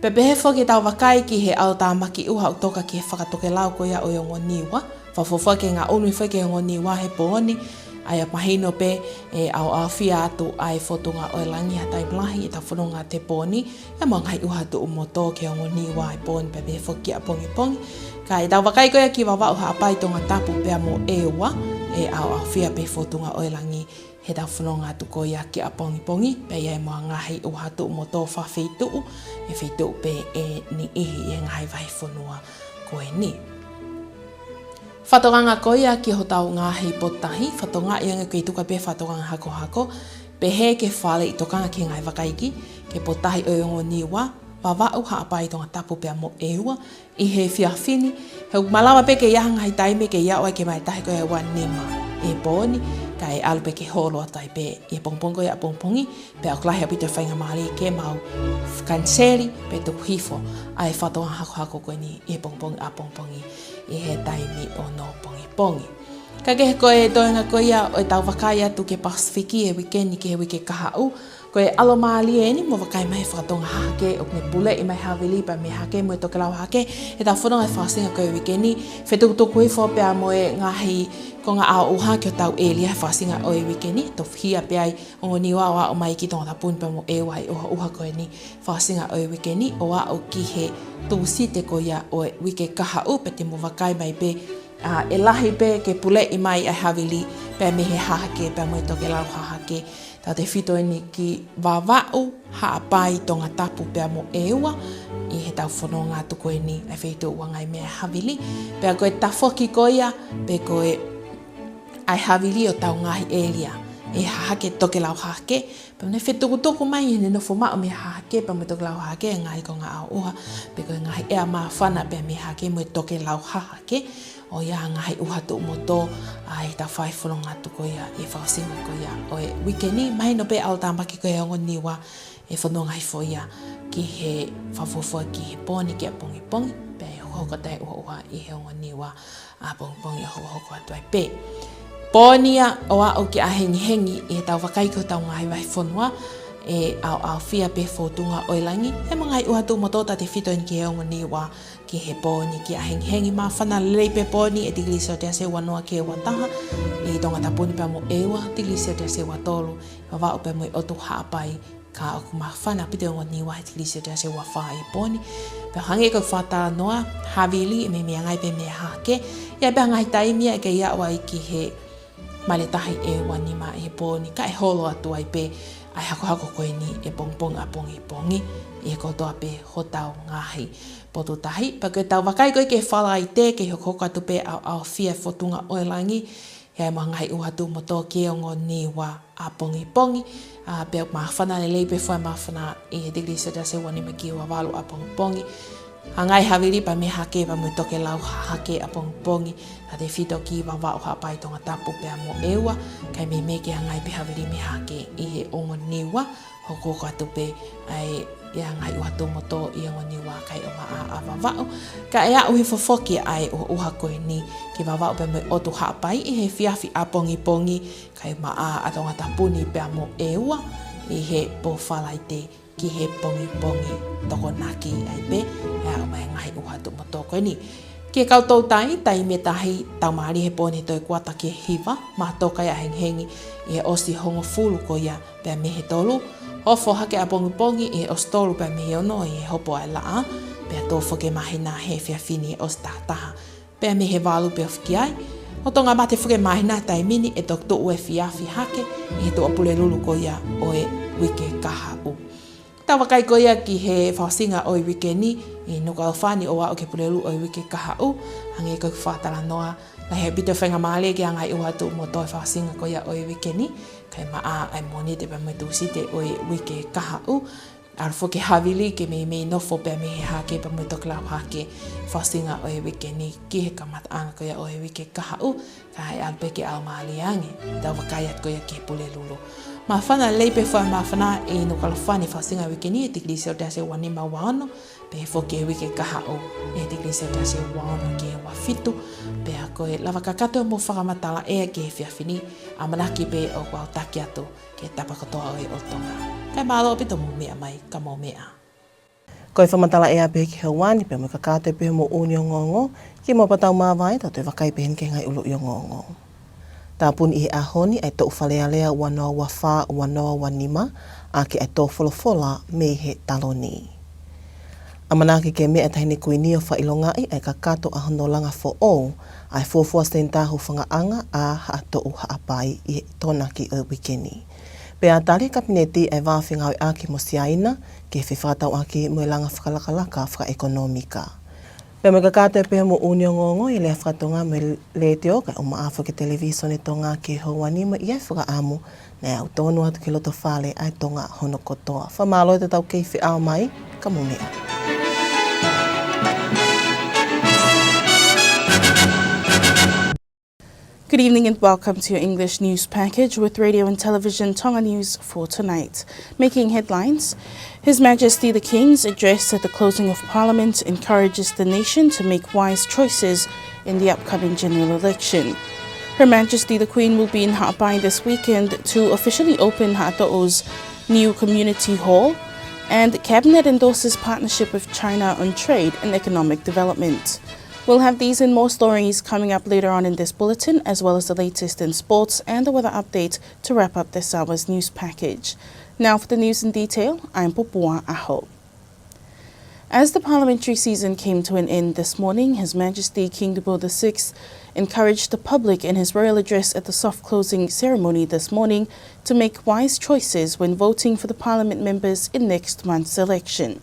Pea pehē foki ʻetau vakai ki he ʻalotāmaki ʻuha ʻoku toka ki he fakatokelau ko ia ʻo e ongo Niua. Fakafuofua ke ngaʻunu foki ki he ongo Niua he pō ni, ʻa ia mahino pē ʻe ʻaoʻaofia atu ʻa e fōtunga ʻo e langi ha taimi lahi ʻetau fononga atu he pō ni, ʻi ai mo e ngaahi ʻuha tuʻu mo tō ki he ongo Niua he pō ni pea pehē foki ki ʻapongipongi. Ka ʻetau vakai ko ia ki Vavaʻu, Haʻapai, Tongatapu pea mo ʻEua, ʻe ʻaoʻaofia pē he fōtunga ʻo e langi heʻetau fononga atu ko ia ki ʻapongipongi, pea ʻi ai mo e ngaahi ʻuha tuʻu mo tō fakafeituʻu, ʻe feituʻu pē ʻe niʻihi ʻi he ngaahi vahefonua ko eni. Fakatokanga ko ia ki hotau ngaahi potutahi, fakatokangaʻi ange ʻoku kei tuku ai pē fakatokanga hakohako, pehē ki he faleʻi tokanga ki he ngaahi vakai ki he potutahi ʻo e ongo Niua, Vavaʻu, Haʻapai, Tongatapu pea mo ʻEua, ʻi he efiafi ni, he ʻoku malava pē ke ʻi ai ha ngaahi taimi ke ʻi ai ʻa e mole tahi ko ia ʻe ua nima ʻi he pō ni, kae ʻalu pē ke holo atu ai pē ʻi he pongipongi ko ia ʻapongipongi, pea ʻoku lahi ʻaupito e faingamālie ke mau kaniseli pe tuku hifo ʻa e fakatokanga hakohako ko eni ʻi he pongipongi ʻapongipongi ʻi he taimi ono pongipongi. Ka kehe ko e toenga ko ia ʻo ʻetau vakai atu ki he Pasifiki he uike ni ki he uike kahaʻu, ko e ʻalomālie eni mo e vakai mai he fakatonga hahake ʻoku ne puleʻi mai Havili pea mei Hahake mo e Tokelau Hahake, heʻetau fononga he fakaʻosinga ko ia e uike ni, fetukutuku hifo pea mo e ngaahi konga ʻao ʻuha ki hotau ʻēlia he fakaʻosinga ʻo e uike ni, tofuhia pē ai ongo Niua ʻo aʻu mai ki Tongatapu ni pea mo ʻEua ʻi he ʻuha ko eni fakaʻosinga ʻo e uike ni, ʻo aʻu ki he Tūsite ko ia ʻo e uike kahaʻu, pea te mou vakai mai pē, ʻa, ʻe lahi pē ke puleʻi mai ʻa e Havili pea mei he Hahake pea mo e Tokelau Hahake, tautefito eni ki Vavaʻu, Haʻapai, Tongatapu pea mo ʻEua, ʻi heʻetau fononga atu ko eni ʻa e feituʻu ʻoku ʻangai mei ai ʻa e Havili, pea ko e tafoki ko ia, pe ko e ʻa e Havili ʻo ʻetau ngaahi ʻēlia, ʻe Hahake, Tokelau Hahake, pea ne fetukutuku mai ʻi heʻene nofo maʻu mei Hahake pea mo e Tokelau Hahake, ʻa e ngaahi konga ʻao ʻuha, pe ko e ngaahi ʻea māfana pea mei Hahake mo e Tokelau Hahake, ʻo ʻi ai ha ngaahi ʻuha tuʻu mo tō, ʻa ia ʻe tau fai fononga atu ko ia ʻi he fakaʻosinga ko ia ʻo e uike ni, mahino pē ʻalotāmaki ko ia ʻa e ongo Niua, ʻe fononga hifo ia ki he fakafuofua ki he pō ni ki ʻapongipongi, pea ʻe hokohoko atu ʻa e ʻuha ʻi he ongo Niua ʻapongipongi ʻo hokohoko atu ai pē. Pō ni ia ʻo aʻu ki ʻahengihengi ʻi heʻetau vakai ki hotau ngaahi vahefonua, ʻe ʻaoʻaofia pē he fōtunga ʻo e langi ʻi ai mo e ngaahi ʻuha tuʻu mo tō tautefito eni ki he ongo Niua ki he pō ni ki ʻahengihengi. Māfana lelei pē he pō ni ʻi he tikilī selesiasi ʻe ua noa ki he ua taha ʻi Tongatapu ni pea mo ʻEua, tikilī selesiasi ʻe ua tolu ʻi Vavaʻu pea mo e ʻOtu Haʻapai, ka ʻoku māfana ʻaupito e ongo Niua he tikilī selesiasi ʻe ua fā ʻi he pō ni. Pea hangē ko e fakatalanoa, Havili ʻe meimei ʻangai pē mei Hahake, ʻi ai pē ha ngaahi taimi ia ʻe kei aʻu ai ki he mole tahi ʻe ua nima ʻi he pō ni, kae holo atu ai pē ʻa e hakohako ko eni ʻi he pongipongi ʻapongipongi ʻi he kotoa pē hotau ngaahi potutahi. Pea ko ʻetau vakai ko ia ki he Falaite, kei hokohoko atu pē ʻaoʻaofia e fōtunga ʻo e langi, ʻi ai mo e ngaahi ʻuha tuʻu mo tō ki he ongo Niua ʻapongipongi, ʻa, pea māfana lelei pē, fai māfana ʻi he tikilī selesiasi ʻe ua nima ki he ua valu ʻapongipongi. Anga e Havili pea mei Hahake pea mo e Tokelau Hahake ʻapongipongi, tautefito ki Vavaʻu, Haʻapai, Tongatapu pea mo ʻEua, kae meimei ke ʻangai pē Havili mei Hahake ʻi he ongo Niua, hokohoko atu pē ʻa e, ʻi ai ha ngaahi ʻuha tuʻu mo tō ʻi he ongo Niua kae ʻumaʻā ʻa Vavaʻu. Kae aʻu hifo foki ʻa e ʻuha, ʻuha ko eni ki Vavaʻu pea mo e ʻOtu Haʻapai ʻi he efiafi ʻapongipongi, kae ʻumaʻā ʻa Tongatapu ni pea mo ʻEua ʻi he pō Falaite ki he pongipongi Tokonaki ai pē, ʻe aʻu mai e ngaahi ʻuha tuʻu mo tō ko eni. Ki he kau toutai, taimi ʻe taha, tau mālie he pō ni he toe kuata ki he hiva, mātoka e ʻahengihengi ʻi he ʻosi hongofulu ko ia pea mei he tolu, ofo hake ʻapongipongi ʻi he ʻosi tolu pea mei he ono ʻi he hopo ʻa e laʻā, pea tō foki e māhina he efiafi ni he ʻosi taha taha pea mei he valu pea ofi ki ai. ʻO tō ange mate foki e māhina he taimi ni, ʻe toki tuʻu e efiafi hake ʻi he tuʻapulelulu ko ia ʻo e uike kahaʻu. Tau vakai ko ia ki he fakaʻosinga ʻo e uike ni ʻi Nukuʻalofa ni ʻo aʻu ki he Pulelulu ʻo e uike kahaʻu, hangē ko e fakatalanoa, lahi ʻaupito e faingamālie ke anga ʻo ʻoatu mo tō e fakaʻosinga ko ia ʻo e uike ni, kae maʻa ʻa e Mōnite pea mo e Tūsite ʻo e uike kahaʻu, ʻalu foki e havili ke meimei nofo pea mei he Hahake pea mo e Tokelau Hahake fakaʻosinga ʻo e uike ni ki he kamataʻanga ko ia ʻo e uike kahaʻu, kae ʻalu pē ke ʻaumālie ange. Tau vakai atu ko ia ki he Pulelulu. Māfana lelei pē fua māfana ʻi Nukuʻalofa ni fakaʻosinga e uike ni, ʻe tikilī selesiasi ua nima ua ono, pehē foki e uike kahaʻu ʻe tikilī selesiasi ua ono ki he ua fitu, pea ko e lava kakato mo fakamatala ʻea ki he efiafi ni, ʻamanaki pē ʻoku autaki atu ki he tapa kotoa ʻo e ʻOtu Tonga. Kae mālō ʻaupito mou meʻa mai, ka mou meʻa. Ko e fakamatala ʻea pē ki he ʻaho ni, pea mo e kakato pē hoʻomou ʻū ongoongo, kimuʻa pea tau māvae, tau toe vakai pē heni ki he ngaahi ʻuluʻi ongoongo. Tāpuni ʻi he ʻaho ni ʻa e toʻu Fale Alea ua noa ua fā, ua noa ua nima, ʻaki ʻa e tō folofola mei he taloni. ʻAmanaki ke meʻa e Taʻahine Kuini ʻo fakaʻilongaʻi ʻa e kakato ʻa hono langa foʻou ʻa e fuofua Senitā Hūfangaʻanga ʻa Haʻatoʻu Haʻapai ʻi he Tokonaki ʻo e uike ni. Pea tali ʻe he Kapineti ʻa e vā fengāueʻaki mo Siaina ki he fefakatauʻaki mo e langa fakalakalaka fakaʻekonōmika. Pea mo e kakato pē hoʻomou ʻū ongoongo ʻi he lea faka-Tonga mei he Letiō kae ʻumaʻā foki e Televīsone Tonga ki he ʻaho ni, mo e ʻi ai e fakaʻamu naʻa tau tonu atu ki loto fale ʻa e Tonga hono kotoa. Fakamālō ʻetau kei feʻao mai, ka mou meʻa. Good evening and welcome to your English news package with Radio and Television Tonga News for tonight. Making headlines, His Majesty the King's address at the closing of Parliament encourages the nation to make wise choices in the upcoming general election. Her Majesty the Queen will be in Haʻapai this weekend to officially open Haʻatoʻu's new community hall, and Cabinet endorses partnership with China on trade and economic development. We'll have these and more stories coming up later on in this bulletin, as well as the latest in sports and the weather update to wrap up this hour's news package. Now for the news in detail, I'm Popua ʻAho. As the parliamentary season came to an end this morning, His Majesty King Tupou the Sixth encouraged the public in his royal address at the soft closing ceremony this morning to make wise choices when voting for the parliament members in next month's election.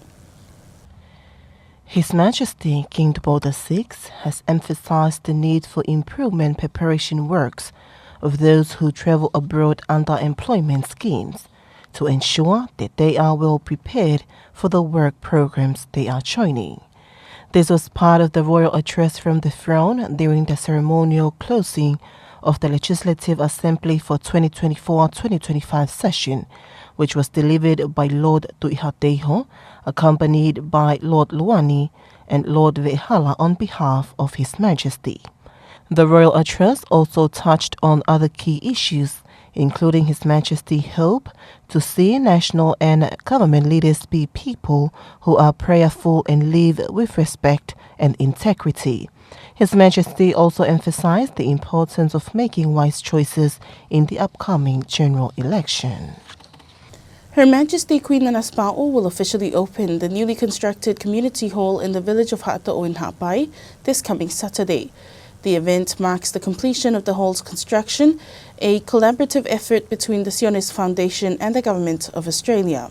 His Majesty King Tupou the Sixth has emphasized the need for improvement preparation works of those who travel abroad under employment schemes to ensure that they are well prepared for the work programs they are joining. This was part of the royal address from the throne during the ceremonial closing of the Legislative Assembly for twenty twenty-four twenty twenty-five session, which was delivered by Lord Tuʻihaʻateiho, accompanied by Lord Luani and Lord Veʻehala on behalf of His Majesty. The royal address also touched on other key issues, including His Majesty's hope to see national and government leaders be people who are prayerful and live with respect and integrity. His Majesty also emphasized the importance of making wise choices in the upcoming general election. Her Majesty Queen Nanasipauʻu will officially open the newly constructed community hall in the village of Haʻatoʻu in Haʻapai this coming Saturday. The event marks the completion of the hall's construction, a collaborative effort between the Sionis Foundation and the Government of Australia.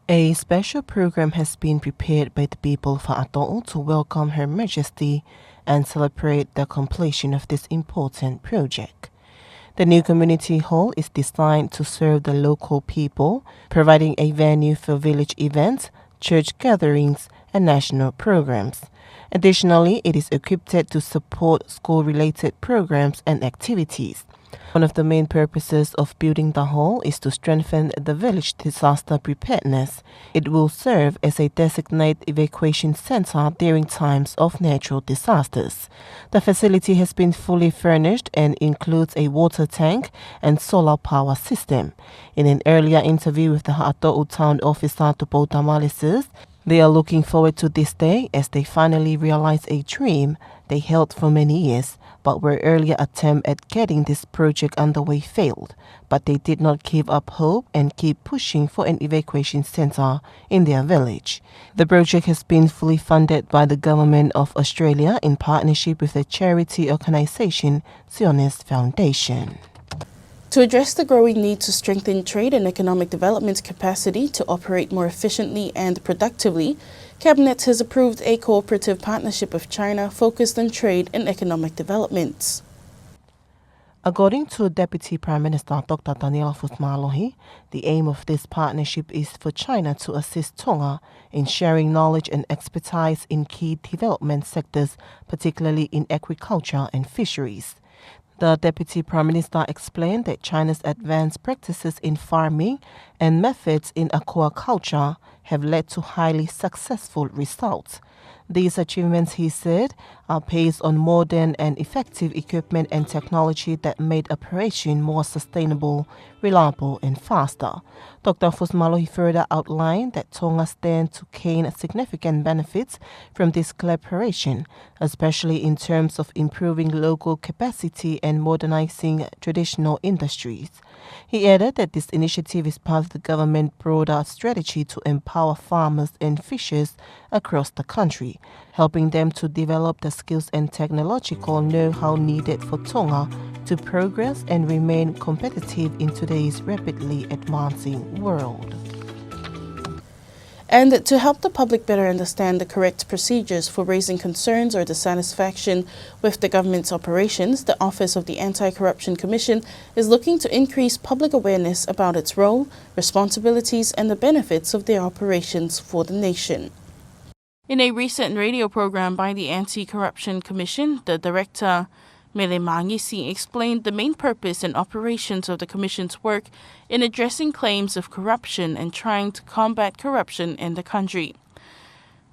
A special program has been prepared by the people of Haʻatoʻu to welcome Her Majesty and celebrate the completion of this important project. The new community hall is designed to serve the local people, providing a venue for village events, church gatherings, and national programs. Additionally, it is equipped to support school-related programs and activities. One of the main purposes of building the hall is to strengthen the village disaster preparedness. It will serve as a designated evacuation center during times of natural disasters. The facility has been fully furnished and includes a water tank and solar power system. In an earlier interview with the Haʻatoʻu town officer, Tupou Tamale says they are looking forward to this day as they finally realize a dream they held for many years, but where earlier attempt at getting this project underway failed. But they did not give up hope and keep pushing for an evacuation center in their village. The project has been fully funded by the Government of Australia in partnership with the charity organization Sionis Foundation. To address the growing need to strengthen trade and economic development capacity to operate more efficiently and productively, Cabinet has approved a cooperative partnership with China focused on trade and economic developments. According to Deputy Prime Minister Doctor Taniela Fusimālohi, the aim of this partnership is for China to assist Tonga in sharing knowledge and expertise in key development sectors, particularly in agriculture and fisheries. The Deputy Prime Minister explained that China's advanced practices in farming and methods in aquaculture have led to highly successful results. These achievements, he said, are based on modern and effective equipment and technology that made operation more sustainable, reliable, and faster. Doctor Fusimālohi further outlined that Tonga stand to gain significant benefits from this collaboration, especially in terms of improving local capacity and modernizing traditional industries. He added that this initiative is part of the government broader strategy to empower farmers and fishers across the country, helping them to develop the skills and technological know-how needed for Tonga to progress and remain competitive in today's rapidly advancing world. And to help the public better understand the correct procedures for raising concerns or dissatisfaction with the government's operations, the Office of the Anti-Corruption Commission is looking to increase public awareness about its role, responsibilities, and the benefits of their operations for the nation. In a recent radio program by the Anti-Corruption Commission, the director, Mele Mangisi, explained the main purpose and operations of the commission's work in addressing claims of corruption and trying to combat corruption in the country.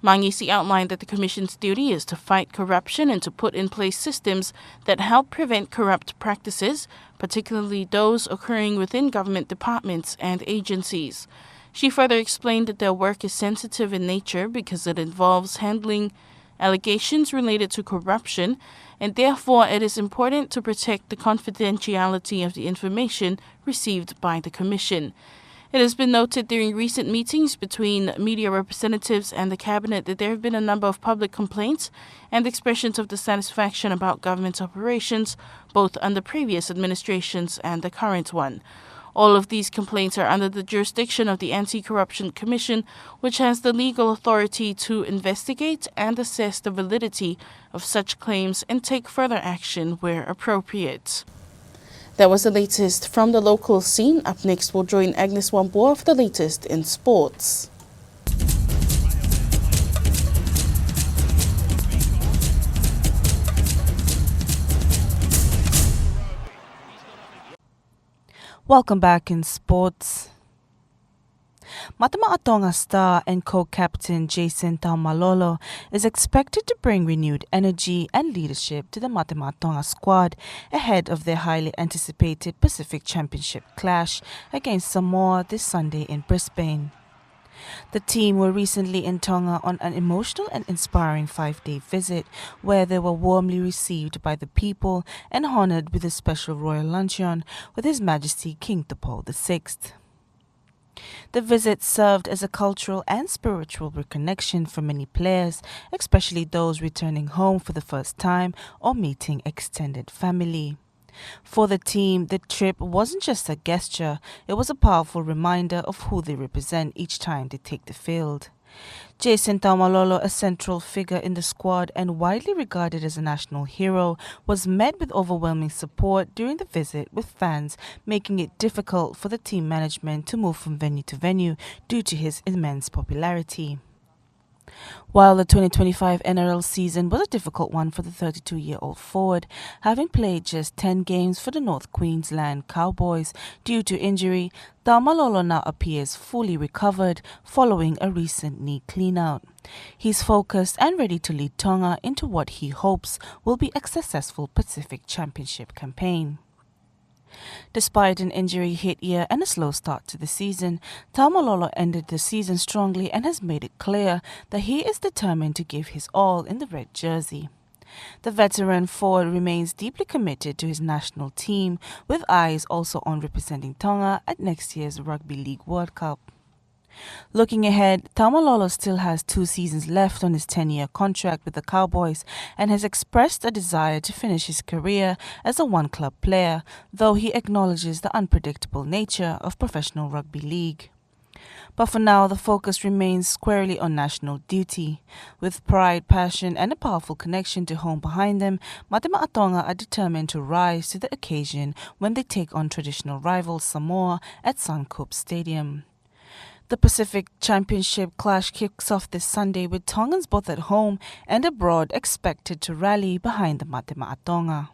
Mangisi outlined that the commission's duty is to fight corruption and to put in place systems that help prevent corrupt practices, particularly those occurring within government departments and agencies. She further explained that their work is sensitive in nature because it involves handling allegations related to corruption, and therefore it is important to protect the confidentiality of the information received by the Commission. It has been noted during recent meetings between media representatives and the Cabinet that there have been a number of public complaints and expressions of dissatisfaction about government's operations, both under previous administrations and the current one. All of these complaints are under the jurisdiction of the Anti-Corruption Commission, which has the legal authority to investigate and assess the validity of such claims and take further action where appropriate. That was the latest from the local scene. Up next, we'll join Agnes Wambua for the latest in sports. Welcome back in sports. Matemaʻa Tonga star and co-captain Jason Taumalolo is expected to bring renewed energy and leadership to the Matemaʻa Tonga squad ahead of their highly anticipated Pacific Championship clash against Samoa this Sunday in Brisbane. The team were recently in Tonga on an emotional and inspiring five-day visit, where they were warmly received by the people and honoured with a special royal luncheon with His Majesty King Tupou the sixth. The visit served as a cultural and spiritual reconnection for many players, especially those returning home for the first time or meeting extended family. For the team, the trip wasn't just a gesture, it was a powerful reminder of who they represent each time they take the field. Jason Taumalolo, a central figure in the squad and widely regarded as a national hero, was met with overwhelming support during the visit, with fans making it difficult for the team management to move from venue to venue due to his immense popularity. While the twenty twenty-five N R L season was a difficult one for the thirty-two-year-old forward, having played just ten games for the North Queensland Cowboys due to injury, Taumalolo now appears fully recovered following a recent knee cleanout. He's focused and ready to lead Tonga into what he hopes will be a successful Pacific Championship campaign. Despite an injury-hit year and a slow start to the season, Taumalolo ended the season strongly and has made it clear that he is determined to give his all in the red jersey. The veteran forward remains deeply committed to his national team, with eyes also on representing Tonga at next year's Rugby League World Cup. Looking ahead, Taumalolo still has two seasons left on his ten-year contract with the Cowboys and has expressed a desire to finish his career as a one-club player, though he acknowledges the unpredictable nature of professional rugby league. But for now, the focus remains squarely on national duty. With pride, passion, and a powerful connection to home behind them, Mate Maʻa Tonga are determined to rise to the occasion when they take on traditional rival Samoa at Suncorp Stadium. The Pacific Championship clash kicks off this Sunday, with Tongans both at home and abroad expected to rally behind the Mate Maʻa Tonga.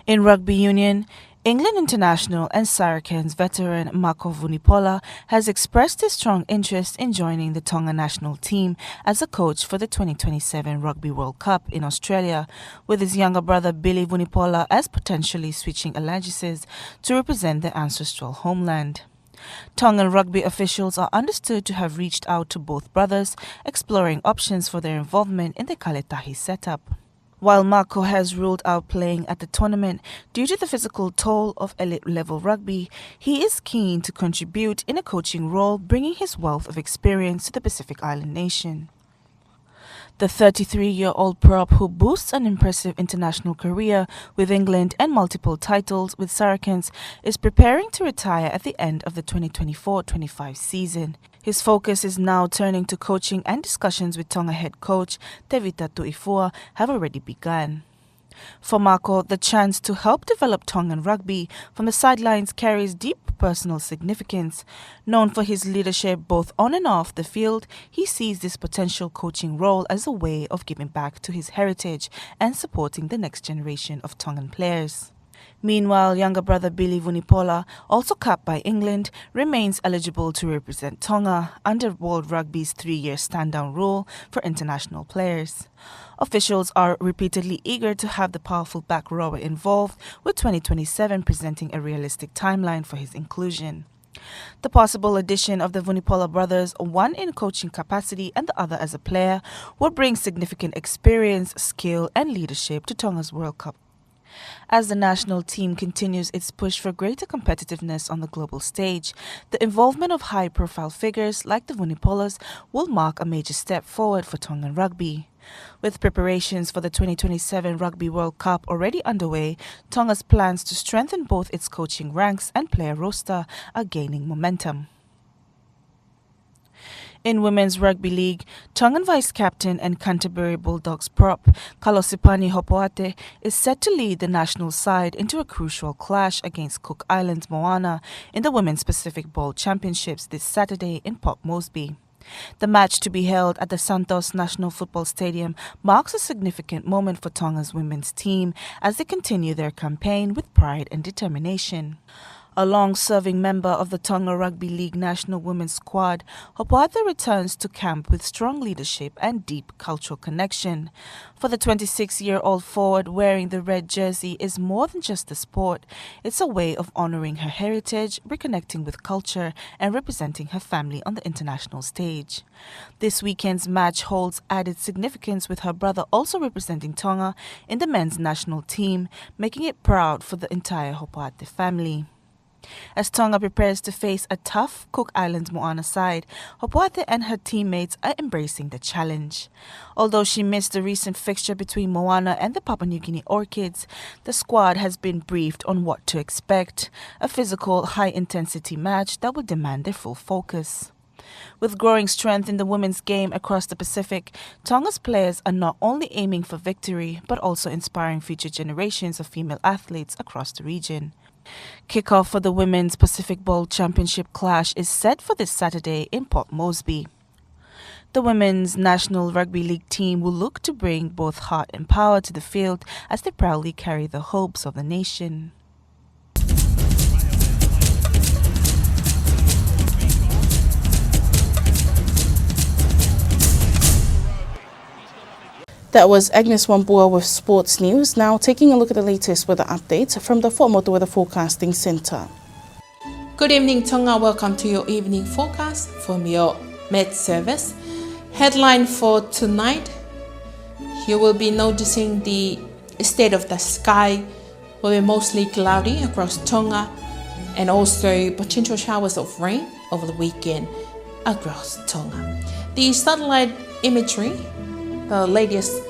In rugby union, England international and Saracens veteran Mako Vunipola has expressed his strong interest in joining the Tonga national team as a coach for the twenty twenty-seven Rugby World Cup in Australia, with his younger brother Billy Vunipola as potentially switching allegiances to represent their ancestral homeland. Tongan rugby officials are understood to have reached out to both brothers, exploring options for their involvement in the Kaletahi setup. While Mako has ruled out playing at the tournament due to the physical toll of elite-level rugby, he is keen to contribute in a coaching role, bringing his wealth of experience to the Pacific Island nation. The thirty-three-year-old prop, who boasts an impressive international career with England and multiple titles with Saracens, is preparing to retire at the end of the twenty twenty-four twenty-five season. His focus is now turning to coaching, and discussions with Tonga head coach Tevita Tuʻifua have already begun. For Mako, the chance to help develop Tongan rugby from the sidelines carries deep personal significance. Known for his leadership both on and off the field, he sees this potential coaching role as a way of giving back to his heritage and supporting the next generation of Tongan players. Meanwhile, younger brother Billy Vunipola, also capped by England, remains eligible to represent Tonga under World Rugby's three-year stand-down rule for international players. Officials are repeatedly eager to have the powerful back rower involved, with twenty twenty-seven presenting a realistic timeline for his inclusion. The possible addition of the Vunipola brothers, one in coaching capacity and the other as a player, will bring significant experience, skill, and leadership to Tonga's World Cup. As the national team continues its push for greater competitiveness on the global stage, the involvement of high-profile figures like the Vunipolas will mark a major step forward for Tongan rugby. With preparations for the twenty twenty-seven Rugby World Cup already underway, Tonga's plans to strengthen both its coaching ranks and player roster are gaining momentum. In women's rugby league, Tongan vice captain and Canterbury Bulldogs prop Kalosipani Hopoate is set to lead the national side into a crucial clash against Cook Islands Moana in the Women's Pacific Bowl Championships this Saturday in Port Moresby. The match, to be held at the Santos National Football Stadium, marks a significant moment for Tonga's women's team as they continue their campaign with pride and determination. A long-serving member of the Tonga Rugby League national women's squad, Hopoate returns to camp with strong leadership and deep cultural connection. For the twenty-six-year-old forward, wearing the red jersey is more than just a sport. It's a way of honoring her heritage, reconnecting with culture, and representing her family on the international stage. This weekend's match holds added significance, with her brother also representing Tonga in the men's national team, making it proud for the entire Hopoate family. As Tonga prepares to face a tough Cook Islands Moana side, Hopoate and her teammates are embracing the challenge. Although she missed the recent fixture between Moana and the Papua New Guinea Orchids, the squad has been briefed on what to expect, a physical, high-intensity match that will demand their full focus. With growing strength in the women's game across the Pacific, Tonga's players are not only aiming for victory, but also inspiring future generations of female athletes across the region. Kickoff for the Women's Pacific Bowl Championship clash is set for this Saturday in Port Moresby. The Women's National Rugby League team will look to bring both heart and power to the field as they proudly carry the hopes of the nation. That was Agnes Wambua with sports news. Now taking a look at the latest weather updates from the Fuaʻamotu Weather Forecasting Centre. Good evening, Tonga. Welcome to your evening forecast from your Met Service. Headline for tonight, you will be noticing the state of the sky will be mostly cloudy across Tonga. and also potential showers of rain over the weekend across Tonga. The satellite imagery, the latest,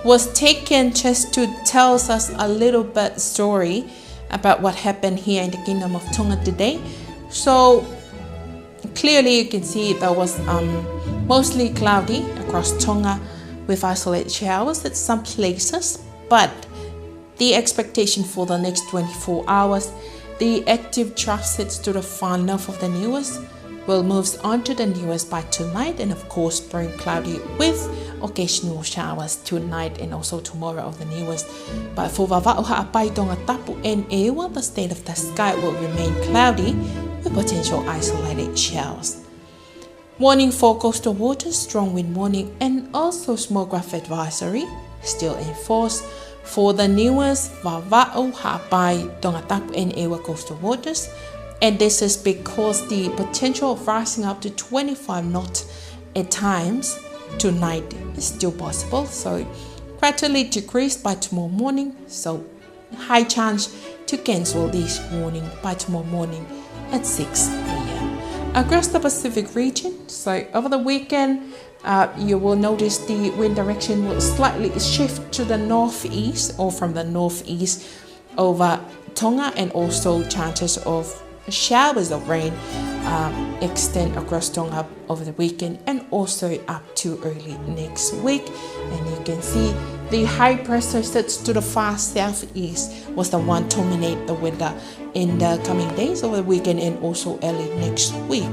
was taken just to tell us a little bit story about what happened here in the Kingdom of Tonga today. So clearly you can see there was, um, mostly cloudy across Tonga with isolated showers at some places, but the expectation for the next twenty-four hours, the active trough sits to the far north of the Niuas will moves on to the Niuas by tonight and of course bring cloudy with occasional showers tonight and also tomorrow of the Niuas. But for Vavaʻu, Haʻapai, Tongatapu and ʻEua, the state of the sky will remain cloudy with potential isolated showers. Warning for coastal waters, strong wind warning and also small craft advisory still in force for the Niuas, Vavaʻu, Haʻapai, Tongatapu and ʻEua coastal waters. And this is because the potential of rising up to twenty-five knots at times tonight is still possible. So gradually decreased by tomorrow morning. So high chance to cancel this warning by tomorrow morning at six a.m. Across the Pacific region, so over the weekend, uh, you will notice the wind direction will slightly shift to the northeast or from the northeast over Tonga, and also chances of showers of rain, um, extend across Tonga over the weekend and also up to early next week. And you can see the high pressure sits to the far southeast was the one dominate the weather in the coming days over the weekend and also early next week.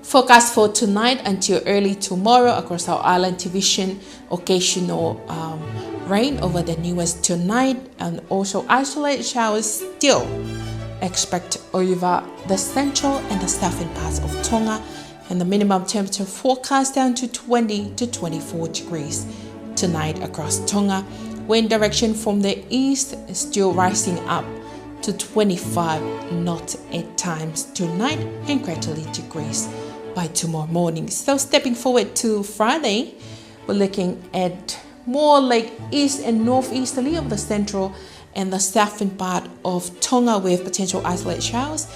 Forecast for tonight until early tomorrow across our island division, occasional, um, rain over the Niuas tonight and also isolated showers still expect over the central and the southern parts of Tonga, and the minimum temperature forecast down to twenty to twenty-four degrees tonight across Tonga. Wind direction from the east is still rising up to twenty-five knots at times tonight and gradually decrease by tomorrow morning. So stepping forward to Friday, we're looking at more like east and northeasterly of the central and the southern part of Tonga with potential isolated showers.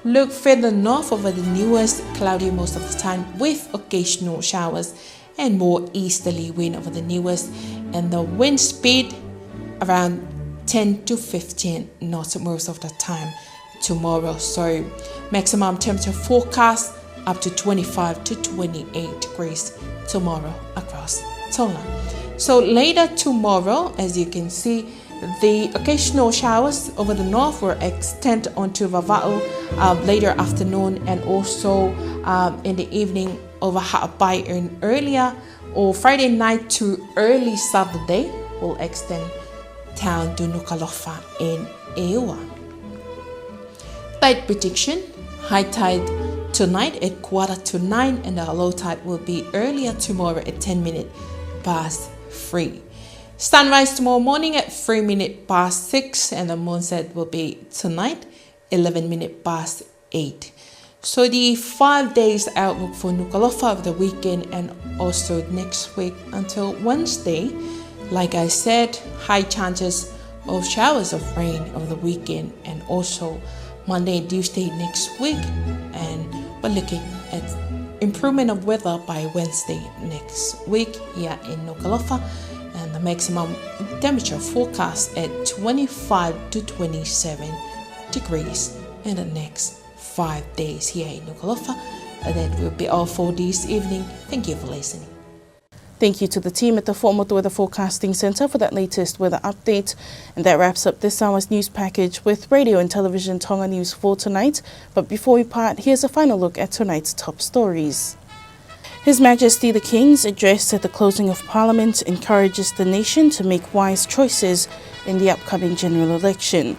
Look further north over the Niuas, cloudy most of the time with occasional showers and more easterly wind over the Niuas, and the wind speed around ten to fifteen knots most of the time tomorrow. So maximum temperature forecast up to twenty-five to twenty-eight degrees tomorrow across Tonga. So later tomorrow, as you can see, the occasional showers over the north will extend onto Vavaʻu, uh, later afternoon and also, um, in the evening over Haʻapai and earlier, or Friday night to early Saturday will extend down to Nukuʻalofa and ʻEua. Tide prediction: high tide tonight at quarter to nine, and the low tide will be earlier tomorrow at ten minutes past three. Sunrise tomorrow morning at three minutes past six, and the moonset will be tonight, eleven minutes past eight. So the five days outlook for Nukuʻalofa over the weekend and also next week until Wednesday, like I said, high chances of showers of rain over the weekend and also Monday and Tuesday next week. And we're looking at improvement of weather by Wednesday next week here in Nukuʻalofa, and the maximum temperature forecast at twenty-five to twenty-seven degrees in the next five days here in Nukuʻalofa. And that will be all for this evening. Thank you for listening. Thank you to the team at the Fuaʻamotu Weather Forecasting Centre for that latest weather update. And that wraps up this hour's news package with Radio and Television Tonga News for tonight. But before we part, here's a final look at tonight's top stories. His Majesty the King's address at the closing of Parliament encourages the nation to make wise choices in the upcoming general election.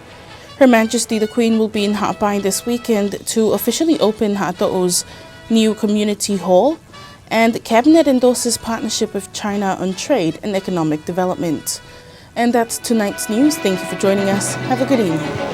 Her Majesty the Queen will be in Haʻapai this weekend to officially open Haʻatoʻo's new community hall, and Cabinet endorses partnership with China on trade and economic development. And that's tonight's news. Thank you for joining us. Have a good evening.